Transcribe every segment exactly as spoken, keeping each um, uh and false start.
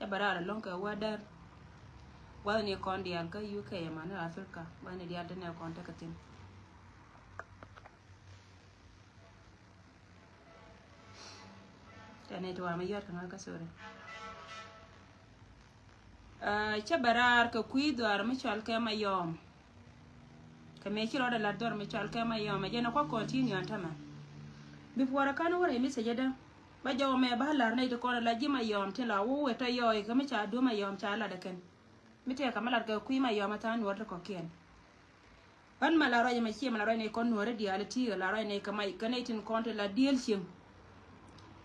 Cä bɛ raar ɛlɔ̱ŋ kɛ wädär. Gua̱thni kɔn diaal kä U K ɛmani Africa, gua̱thni diaal ti nɛ kɔn tekɛ thi̱n. Tɛni ti wa mi yɔt kɛ ŋa̱ kä, sorry. Cä bɛ raar kɛ kui̱ dhɔaar mi cɔal kɛ Mayɔm. Kɛ mëë ci rɔɔdɛ la̱t dhɔr mi cɔal kɛ Mayɔm, ɛ jɛn ɛ kuak continue ɛn tämɛ. Bi puɔrɛ ka̱n wä rɛy message dä. Bä jɔw mɛ bä la̱r nɛy ti kɔn la ji̱ Mayɔm tin la wä wee tɔ yɔɔy kɛ mi ca duɔ̱m Mayɔm ca lat ɛ kɛn. Mi tëëkɛ mi lat kɛ kui̱ Mayɔm ɛ tha̱a̱ŋ nuɔ̱ɔ̱r ti kɔ̱kiɛn. Ɣän mɛ la ruac ɛmɛ ciɛ mɛ la ruac nɛy kɔn nuɔ̱ɔ̱ri diaal ɛ ti̱i̱ la ruac nɛy kɛ may kɛ nɛy tin kɔn tin la dieel cieŋ.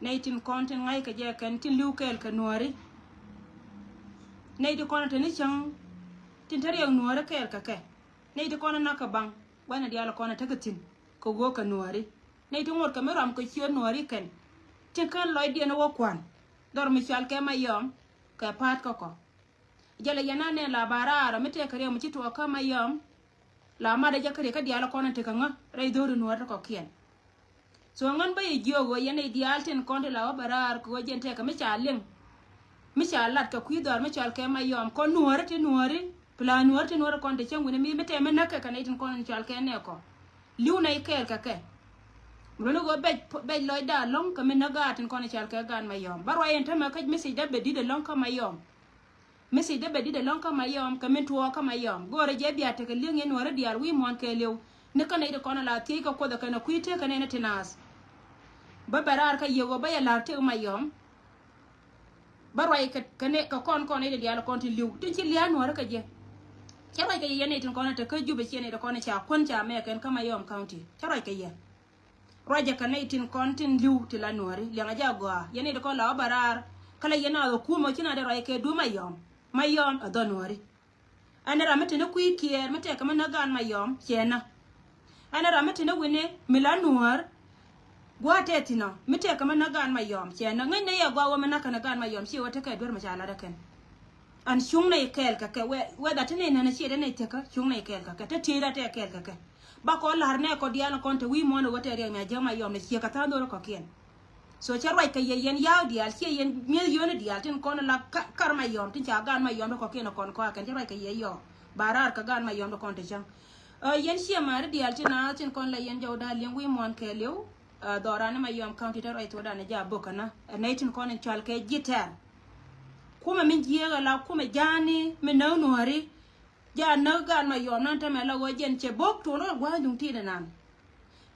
Nɛy tin kɔn tin ŋa̱ckɛ jɛ kɛn tin li̱w kɛɛl kɛ nuɔ̱ɔ̱ri. Nɛy ti kɔn tin ni cäŋ tin te riɛk nuɔ̱ɔ̱ri kɛɛl kɛ kɛ. Nɛy ti kɔn in na̱k kɛ baŋ gua̱thni diaal kɔn in tekɛ thi̱n kɛ ɣöö kɛ nuɔ̱ɔ̱ri. Nɛy ti ŋot kɛ mi ruam kɛ ciöt nuɔ̱ɔ̱ri kɛn tin kän lɔcdiɛn wä kua̱n. Dhɔr mi cɔal kɛ Mayɔm kɛ pa̱a̱t kä kɔ. Jälɛ yɛn anɛ la ba raar mi tëëkɛ riɛm mi ci tuɔɔk kä Mayɔm. La mat ɛ jɛ kä riɛk kä diaal kɔn in tekɛ ŋä rɛy dho̱ri nuɔ̱ɔ̱ri ti kɔ̱kiɛn. So ŋän bä yɛ jiök ɣöö yɛn nɛy diaal tin kɔn ti la wä bɛ raar kɛ ɣöö jɛn tɛkɛ mi ca liŋ. Mi ca lat kɛ kui̱ dhɔaar mi cɔal kɛ Mayɔm kɔn nuɔ̱ɔ̱ri ti nuɔ̱ɔ̱ri. Pla nuɔ̱ɔ̱ri ti nuɔ̱ɔ̱ri kɔn ti cäŋ wi̱ni mi mi tɛmɛ näkɛ kɛ nɛy tin kɔn in cɔal kɛ nɛ kɔ. Li̱w nɛy kɛɛl kɛ kɛ. Luɔ̱ni ɣöö bɛc bɛc lɔcda ɛlɔ̱ŋ kɛ mi näk gaat tin kɔn in cɔal kɛ gaat Mayɔm. Bä ruac in tämɛ kä message dä bɛ di̱t ɛlɔ̱ŋ kä Mayɔm. Message dee bɛ di̱t ɛlɔ̱ŋ kä Mayɔm kɛ min tuɔɔk kä Mayɔm. Go̱o̱rɛ jɛ bia tekɛ li̱eŋ yɛn nuɔ̱ɔ̱ri diaal wi̱i̱ muɔ̱ɔ̱n kɛɛliw. Ni kä nɛy ti kɔn ala thiec kɛ Kuoth ɛ kɛn ɛ kui̱ tëëkɛ nɛn ɛ ti naath. Bä bɛ raar kä yiëk ɣöö bä yɛ la̱r tëëk Mayɔm. Bä ruac kɛ kɛ nɛ kɛ kɔn kɔn nɛy ti diaal kɔn ti li̱w tin ci lia̱a̱ nuɔ̱ɔ̱ri kɛ jɛ. Cä ruac kɛ yɛ yɛn nɛy tin kɔn ɛ te kä Jubɛ ciɛ nɛy ti kɔn ɛ ca kuän ca mɛɛkɛn kä Mayɔm County. Cä ruac kɛ yɛ. Ruacɛ kɛ nɛy tin kɔn tin li̱w ti la nuɔ̱ɔ̱ri liɛŋɛ jɛ a gɔaa yɛn nɛy ti kɔn la wä bɛ raar. Kä la yɛn a ɣä kumä ci na dee ruac kɛ duɔ̱m Mayɔm. Mayɔm ɛ dhɔ nuɔ̱ɔ̱ri. Ɛn ɛ ram mi tini kui̱ kiɛɛr mi tɛkɛ mi näk gaan Mayɔm ciɛ nä. Ɛn ɛ ram mi tini wi̱ni mi la nuɔ̱ɔ̱r. Gua̱a̱ tɛth thinɔ mi tɛkɛ mi näk gaan Mayɔm ciɛ nä ŋäcnɛ yɛ gɔaa wä mi näk kɛn ɛ gaan Mayɔm ciɛ wä tekɛ duer mi ca lat ɛ kɛn. An cuŋ nɛy kɛɛl kɛ kɛ wɛ wɛdha ti nɛy nɛn ciɛ dee nɛy thiäkä cuŋ nɛy kɛɛl kɛ kɛ te tieyda tɛ kɛɛl kɛ kɛ. Ba kɔ la̱r nɛ kɔ diaal kɔn te wi̱i̱ muɔ̱ɔ̱n ɛ wä tɛ riɛk mi a jiäk Mayɔm nɛ ciɛ kɛ tha̱a̱ŋ dho̱r kɔ kiɛn. So cɛ ruac kɛ yɛ yɛn ya̱a̱k diaal ciɛ yɛn mi̱eth yio̱o̱ni diaal tin kɔn la ka- kar Mayɔm tin ca gaan Mayɔm ti kɔ kiɛn kɔn kɔakɛn cɛ ruac kɛ yɛ yɔɔ. Ba raar kɛ gaan Mayɔm ti kɔn te cäŋ. Ɛ yɛn ciɛ ma̱a̱ri diaal tin a tin kɔn la yɛn jɔw da̱a̱ liɛŋ wi̱i̱ muɔ̱ɔ̱n kɛɛliw. Ɛ dhɔran ni Mayɔm County te ruac thuɔ̱ɔ̱dan ɛ jɛ a bok kɛnä ɛ nɛy tin kɔn in cɔal kɛ ji̱ tɛr. Kumɛ min jiääk ɛ la kumɛ ja̱a̱ni min näk nuɔ̱ɔ̱ri. Jaa näk gaat Mayɔm nan täämɛ la ɣöö jɛn cɛ bo̱k tuɔɔn rɔ gua̱a̱th duŋ ti̱i̱t ɛnan.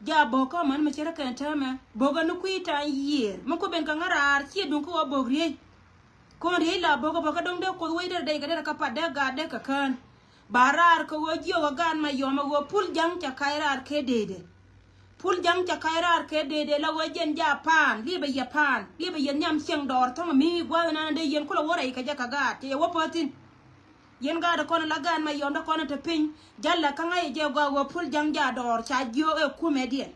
Jaa bo̱k kä män mi cɛ rɔ kɛn täämɛ bo̱k ɛn ni kui̱ ta̱a̱ yiëër mi ku ben kɛ ŋäraar ciɛ duŋ kä ɣöö bo̱k riey. Kɔn riey la bo̱k ɛ bä kä dɔ̱ŋ dee Kuoth wec derɛ dee kɛ derɛ kä pat dee gaat dee kɛ kään. Ba raar kɛ ɣöö jiök ɛ gaat Mayɔm ɛ ɣöö Pul Ja̱ŋ ca ka̱c raar kɛ deydɛ. Pul Ja̱ŋ ca ka̱c raar kɛ deydɛ la ɣöö jɛn jaa paan liepɛ yɛ paan liepɛ yɛ nhiam cieŋ dɔɔr thɔ̱ŋ mi gua̱a̱th ɛnan dee yɛn kulɛ wä rɛy kɛ jɛ kɛ gaat cɛ yɛ wä päthin. Yɛn gaat kɔn la gaat Mayɔm dee kɔn te piny. Jalɛ kä ŋa̱c jɛ gɔaa ɣöö Pul Ja̱ŋ jaa dɔɔr ca jiök ɛ kumɛ diɛn.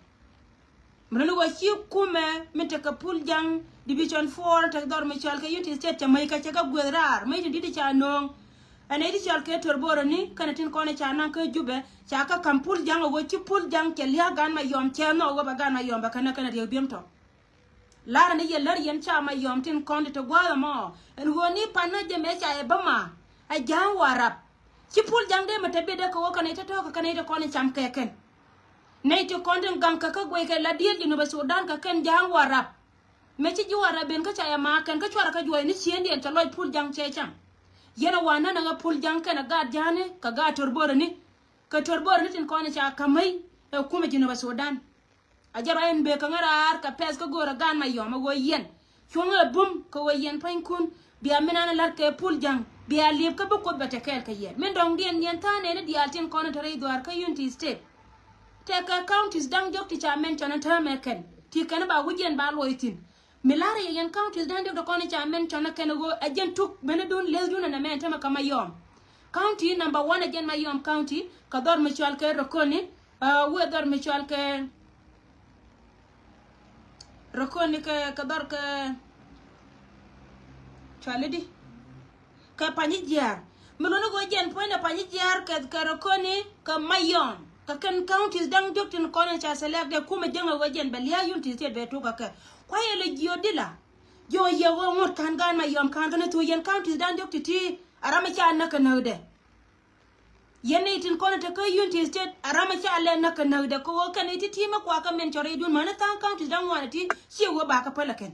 Mi run ɣöö ci kumɛ mi tekɛ Pul Ja̱ŋ Division four tekɛ dhɔr mi cɔal kɛ Unity State cɛ mäc kɛ cɛ kɛ gueth raar mäc ti di̱t ca nööŋ. Ɛn nɛy ti cɔal kɛ Torboro ni kɛnɛ tin kɔn ca naŋ kä Jubɛ ca kä ka̱m Pul Ja̱ŋ ɣöö ci Pul Ja̱ŋ cɛ lia̱a̱ gaat Mayɔm cɛ nhɔk ɣöö bɛ gaat Mayɔm bɛ kɛn kɛn riek biem tɔ. Lar ni yɛ lär yɛn ca Mayɔm tin kɔn ti te gua̱a̱th ɛmɔ. Ɛn ɣöö ni pan ni jɛ mɛ ca yɛ bä ma. Ɛ Ja̱a̱ŋ Warap. Ci Pul Ja̱ŋ dee mɛ te biɛ dee kɛ ɣöö kɛ nɛy te tɔ̱ɔ̱k kɛ kɛ nɛy te kɔn in cam kɛ kɛn. Nɛy ti kɔn tin gaŋ kɛ kä guɛy kɛ la dieel Jinubä Sudan kɛ kɛn Ja̱a̱ŋ Warap. Mɛ ci ji̱ Warap ben kä ca yɛ ma kɛn kä cuarɛ kä juɔ̱ɔ̱c ni ciëndiɛn cɛ lɔc Pul Ja̱ŋ cɛ cam. Yɛn ɛ wa nän ɛ ɣä Pul Ja̱ŋ kɛn ɛ gaat Ja̱a̱ni kɛ gaat Torboro ni. Kɛ Torboro ni tin kɔn in ca ka̱m mäc ɛ kumɛ Jinubä Sudan. A jɛ ruac in bek kä ŋäraar kɛ pɛth kä go̱o̱rä gaat Mayɔm a ɣöö yɛn cuɔ̱ŋ ɛ bum kɛ ɣöö yɛn pua̱nykun. Bia min an ɛ la̱t kɛ Pul Ja̱ŋ bia liep kä bi Kuoth bɛ te kɛɛl kɛ yɛn min dɔ̱ŋ diɛn yɛn tha̱a̱ŋ nɛɛni diaal tin kɔn in te rɛy dhuaar kä Unity State. Tɛkɛ counties da̱ŋ diɔ̱k ti ca mention in täämɛ kɛn ti kɛn ba wi̱c yɛn ba luɔc thi̱n. Mi la̱rä yɛ yɛn counties da̱ŋ diɔ̱k ti kɔn in ca mention in kɛn ɣöö ɛ jɛn tuk benidun lethdu nɛnɛ mɛ in täämɛ kɛ Mayɔm. County number one ɛ jɛn Mayɔm County kɛ dhɔr mi cɔal kɛ Rokoni. Aa, wëë dhɔr mi cɔal kɛ Rokoni kɛ, kɛ dhɔr kɛ cɔal i̱di kɛ Panyijiar. Mi luni kɛ wä jɛn puɔ̱nydɛ Panyijiar kɛ, kɛ Rokoni kɛ Mayɔm kɛ kɛn counties da̱ŋ diɔ̱k tin kɔn in ca select dee kumɛ jäŋ ɛ wä jɛn bɛ lia̱a̱ Unity State bɛ tuk kɛ kɛ. Kuayɛ lɛ jiö dila. Jiɔ yɛ ɣöö ŋot ka̱n gaan Mayɔm ka̱n kä ni thuɔ̱k yɛn counties dan diɔ̱k ti̱ti̱. A ram mi ca näk kɛ näkdɛ. Yɛn nɛy tin kɔn te kä Unity State, a ram mi ca lɛ näk kɛ näkdɛ kɛ ɣöö kɛn nɛy ti̱ti̱ mi kuakä min cɔr rɛydun mäni tha̱a̱ŋ counties dan ŋuan ti̱ti̱ ciɛ ɣöö bakɛ päl ɛ kɛn.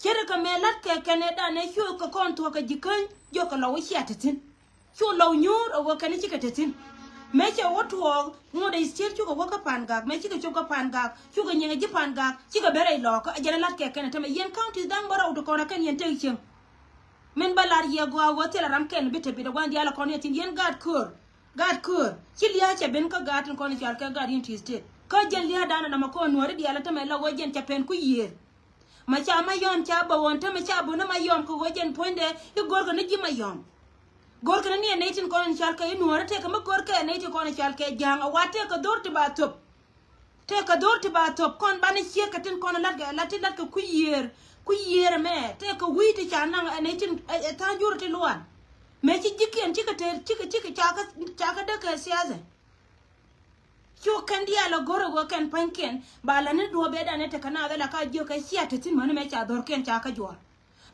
Ce̱tkɛ mëë la̱tkɛ kɛn ɛ danɛ ciö kɛ kɔn thuɔ̱k kɛ ji̱ käny jiɔkɛ lɔ wä cia te thi̱n. Cu lɔw nyuur ɛ ɣöö kɛn cikɛ te thi̱n. Mëë cɛ wä tuɔɔk ŋot ɛ state cukɛ wä kä Pangak, mëë cikɛ cop kä Pangak, cukɛ nyiŋɛ ji̱ Pangak, cikɛ ben rɛy lɔɔkä. Ɛ jɛn ɛ la̱tkɛ kɛn ɛ tämɛ yɛn counties da̱ŋ bä rɛw ti kɔn ɛ kɛn yɛn tek cieŋ. Min bä lar yɛ gɔaa ɣöö thilɛ ram kɛn bi te bit ɛ gua̱n diaal ɛ kɔn yɛ thi̱n yɛn gaat köör. Gaat köör ci lia̱a̱ cɛ ben kä gaat tin kɔn i̱ cɔal kɛ gaat Unity State. Kä jɛn lia̱a̱ danɛ nɔmɔ kɔn nuɔ̱ɔ̱ri diaal ɛ tämɛ la ɣöö jɛn cɛ pɛn kui̱ yiëër. Ma ca Mayɔm ca bä ɣɔn tämɛ ca bä ni Mayɔm kɛ ɣöö jɛn puɔ̱nydɛ i̱ go̱rkɛ ni ji̱ Mayɔm. Go̱rkɛ ni ni ɛ nɛy tin kɔn in cɔal kɛ i̱ nuɔ̱ɔ̱ri tëëkɛ mi go̱rkɛ ɛ nɛy tin kɔn in cɔal kɛ ja̱a̱ŋ ɛ wa tëëkɛ dho̱r ti ba thöp. Tëëkɛ dho̱r ti ba thöp kɔn banɛ ciek kɛ tin kɔn in la̱t kɛ la̱t ti la̱t kɛ kui̱ yiëër. Kui̱ yiëër ɛmɛ tëëkɛ wi̱i̱ ti ca naŋ ɛ nɛy tin ɛ tha̱a̱ŋ jur ti luaan. Mëë ci ji̱kiɛn cikɛ tëër cikɛ cikɛ ca kä ca kä däk kɛ siathɛ. Cu kɛn diaal a go̱r a ɣöö kɛn pa̱nykiɛn ba la ni duɔ̱ɔ̱p ëëdan ëë tekɛ naath ɛ la ka jiök kɛ cia te thi̱n mäni mëë ca dhɔrkiɛn ca kä juɔ̱ɔ̱r.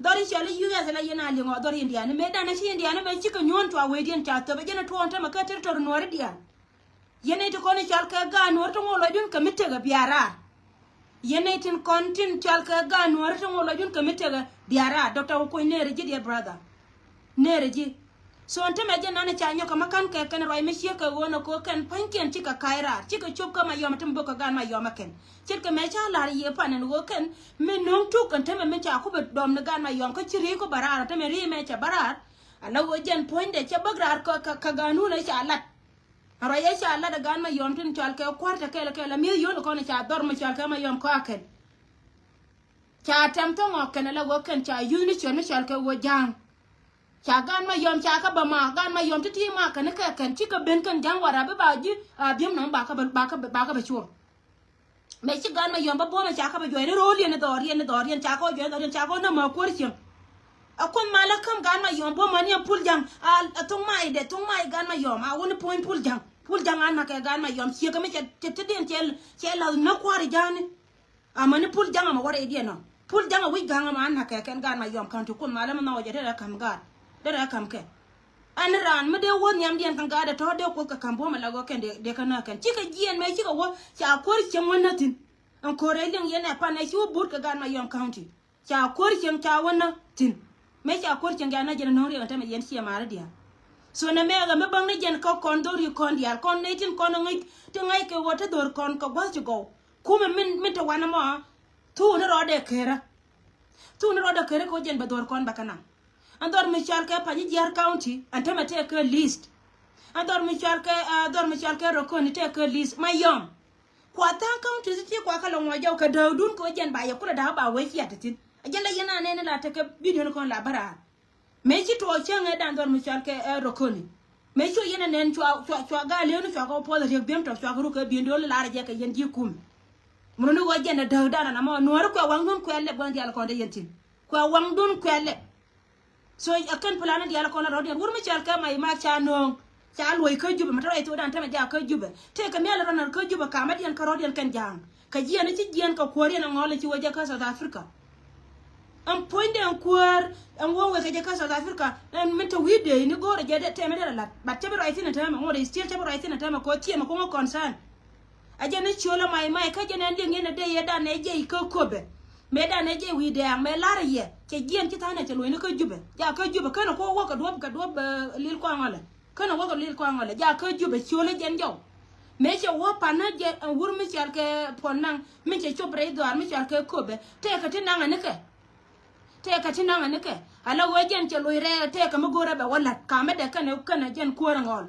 Dhɔr i̱ cɔl i̱ U S la yɛn a liŋ ɔ dhɔr Indiani mëëdan a ci Indiani mëë cikɛ nyuɔ̱ɔ̱n cua wecdiɛn ca thöp ɛ jɛn a tuɔɔn tämɛ kä territory nuɔ̱ɔ̱ri diaal. Yɛn nɛy ti kɔn i̱ cɔal kɛ gaat nuɔ̱ɔ̱ri ti ŋo̱o̱k lɔcdun kɛ mi tekɛ bia raar. Yɛn nɛy tin kɔn tin cɔal kɛ gaat nuɔ̱ɔ̱ri ti ŋo̱o̱k lɔcdun kɛ mi tekɛ bia raar. Doctor Okuɔny nɛɛri ji̱ diɛ brother. Nɛɛri ji̱. So ɛn tämɛ jɛ nanɛ ca nyɔk kɛ ma ka̱n kɛ kɛn ruac mi ciek kɛ ɣöö nɔ kɛ ɣöö kɛn pa̱nykiɛn cikɛ ka̱c raar cikɛ cop kä Mayɔm ɛ tämɛ bök kɛ gaat Mayɔm ɛ kɛn. Ce̱tkɛ mɛ ca la̱r yiëë pan ɛn ɣöö kɛn mi no̱o̱ŋ tuk ɛn tämɛ mi ca kupɛ dɔm ni gaat Mayɔm kä ci ri̱i̱k ku bä raar ɛ tämɛ ri̱i̱ mɛ cɛ bä raar. Ala ɣöö jɛn puɔ̱nydɛ cɛ bäk raar kä kä kä gaat nun ɛ ca lat. Ɛ ruac ɛ ca lat ɛ gaat Mayɔm tin cɔal kɛ kua̱r tɛ kɛl kɛl ɛ mi̱eth yio̱l kɔn ɛ ca dhɔr mi cɔal kɛ Mayɔm kɔakɛn. Ca tɛm thok ŋɔk kɛn ala ɣöö kɛn ca yuthni ciöt mi cɔal kɛ ɣöö ja̱a̱ŋ. Ca gaat Mayɔm ca kä bä ma gaat Mayɔm ti̱ti̱ ma kɛn kɛ kɛn cikɛ ben kɛn ja̱a̱ŋ wara bi ba ji̱ a bi̱em nɔm ba kä bä ba kä bä ba kä bä cuɔr. Mɛ ci gaat Mayɔm bä buɔ̱mɛ ca kä bä juɔyni ro̱o̱liɛn ni dhɔriɛn ni dhɔriɛn ca kɔ juɔyni dhɔriɛn ca kɔ nä ma kuäär cieŋ. A kuoth malä käm gaat Mayɔm buɔ̱mä ni a pul ja̱ŋ a thok ma idɛ thok ma i gaat Mayɔm a wuni puɔ̱ny pul ja̱ŋ pul ja̱ŋ an ma kɛ gaat Mayɔm ciek kɛ mi cɛ cɛ ti diɛn cɛ cɛ lath nä kua̱r i ja̱a̱ni. Amäni pul ja̱ŋ amɛ wä rɛydiɛn ɔ. Pul ja̱ŋ a wi̱c ga̱ŋ amɛ an na̱kɛ kɛn gaat Mayɔm ka̱n ti kun malä mi nhɔk jɛ derɛ ka̱m gaat derɛ ka̱m kɛ. Ɛn raan mi dee wä nhiamdiɛn kɛn gaat ɛ tɔ̱ dee kuoth kɛ ka̱m buɔ̱m ɛ la ɣöö kɛn dee kɛ na̱k kɛn cikɛ jiɛɛn mëë cikɛ wä ca kuäär cieŋ wä näthi̱n. Ɛn ko̱r ɛ liŋ yɛn ɛ pan ɛ ci wä but kɛ gaat Mayɔm County. Ca kuäär cieŋ ca wä nä thi̱n. Mëë ca kuäär cieŋ ca nä jɛn ɛ no̱o̱ŋ riɛk ɛn tämɛ yɛn ciɛ maari diaal. So nɛ mɛɛkɛ mi bäŋ ni jɛn kä kɔn dho̱r yi kɔn diaal kɔn nɛy tin kɔn ŋäc ti ŋa̱c kɛ ɣöö te dho̱r kɔn kɛ gua̱th ci gɔw. Kumɛ min min te wanɛ mɔ. Thuk ni rɔɔdɛ kerä. Thuk ni rɔɔdɛ kerä kɛ ɣöö jɛn bɛ dho̱r kɔn bɛ kɛ naŋ. Ɛn dhɔr mi cɔal kɛ Panyijiar County ɛn tämɛ tɛɛkɛ list. Ɛn dhɔr mi cɔal kɛ ɛ dhɔr mi cɔal kɛ Rokoni tɛɛkɛ list Mayɔm. Kua tha̱a̱ŋ counties ti kua kä lɔ ŋuɔc jɔw kɛ dääkdun kɛ wä jɛn ba yɛ kulɛ da̱a̱k ba wee cia te thi̱n. A jɛn la yɛn a nɛn la tekɛ bidion kɔn la bä raar. Mëë ci tuɔɔk cäŋ ɛ dan dhɔr mi cɔal kɛ ɛ Rokoni. Mëë ci wä yɛn a nɛn cua cua cua gaa li̱eeni cua kɛ wä puɔth a riek bi̱em tɔk cua kɛ ruk kɛ bi̱em do̱l lar jɛ kɛ yɛn ji̱ kum. Mun ni wä jɛn a dääkdan ana mɔ nuɔ̱ɔ̱ri kuɛ waŋdun kuɛ lɛp gua̱n diaal kɔn dee yɛn thi̱n. Kuɛ waŋdun kuɛ lɛp. So a kɛn plan diaal kɔn a rɔ̱diɛn wur mi cɔal kɛ Mai Mak ca nööŋ. Ca luɔ̱c kä Jubɛ ma te rɔy thokdan tämɛ jaak kä Jubɛ tëëkɛ mial rɔn kä Jubɛ kamä diɛn kä rɔ̱diɛn kɛn ja̱a̱ŋ. Kɛ jiɛn ci jiɛn kɛ kuäär yɛn a ŋɔl ci wä jɛ kä South Africa. Ɛn puɔ̱nydɛ ɛn kuäär ɛn wä wekɛ jɛ kä South Africa. Ɛn min te wi̱i̱ dee ni go̱o̱rɛ jɛ dee tɛmɛ dee rɛ la̱t but cä bi rɔy thi̱n ɛ tɛmɛ ŋot ɛ still cä bi rɔy thi̱n ɛ tɛmɛ kɛ wä thiɛmɛ kuŋä concern. A jɛn ni ciöl a Mai Mai kä jɛn ɛn liŋ yɛn a dee yɛ dan ɛ jɛ ikä köpɛ. Mëë dan ɛ jɛ wi̱i̱ dɛɛŋ mëë la̱rä yɛ cɛ jiɛn ci tha̱a̱n ɛ cɛ luɔ̱cni kä Jubɛ jaak kä Jubɛ känɛ kɔ wä kɛ duɔ̱p kɛ duɔ̱p lil kɔaŋ ɔlɛ. Känɛ wä kɛ lil kɔaŋ ɔlɛ jaak kä Jubɛ ciöl a jɛn jɔw. Mëë cɛ wä panä jɛ ɛn wur mi cɔal kɛ puɔl naŋ mi cɛ cop rɛy dhɔaar mi cɔal kɛ köpɛ tëëkɛ ti naŋ ɛ nikɛ. Tëëkɛ ti naŋ ɛ nikɛ ala ɣöö jɛn cɛ loc rɛɛ tëëkɛ mi go̱o̱rɛ bɛ wä la̱t kamä dɛ kɛnɛ kɛnɛ jɛn kuäär ɛ ŋɔl.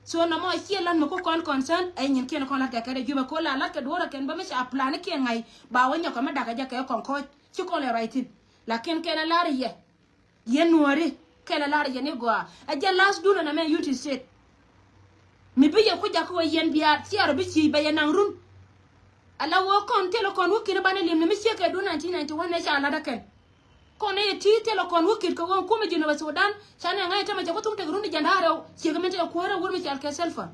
So nɔmɔ ciɛ la̱t mi ku kɔn concern ɛ nyinkiɛn kɔn la̱t kɛ kɛ dee Jubɛ ko̱ la la̱t kɛ duɔ̱ɔ̱rɛ kɛn bä mi ca plani kiɛn ŋa̱c ba wä nyɔk kɛ mi dakä jɛ kɛ kɔn kɔc ci kɔn lɛ ruac thi̱n. Lakin kɛn ɛ la̱r yɛ yɛn nuɔ̱ɔ̱ri kɛn ɛ la̱r yɛ ni gɔaa ɛ jɛn la̱th dun ɛn ɛmɛ Unity State. Mi bi yɛ ku jakä wä yɛn biaar ciɛ rɔ bi ci bɛ yɛ naŋ run. Ala wä kɔn thilɛ kɔn wä ki̱n banɛ lim ni mi ciek kɛ dun nineteen ninety one nɛ ca la̱t ɛ kɛn. Kɔn nɛ yɛ ti thilɛ kɔn wä ki̱t kɛ wä kumɛ ji̱n wä Sudan ca nɛ ŋa̱c tämɛ cɛ ku thum tek run di jɛn da̱a̱r rɛw ciek min tekɛ kuäärä wur mi cɔal kɛ Salva.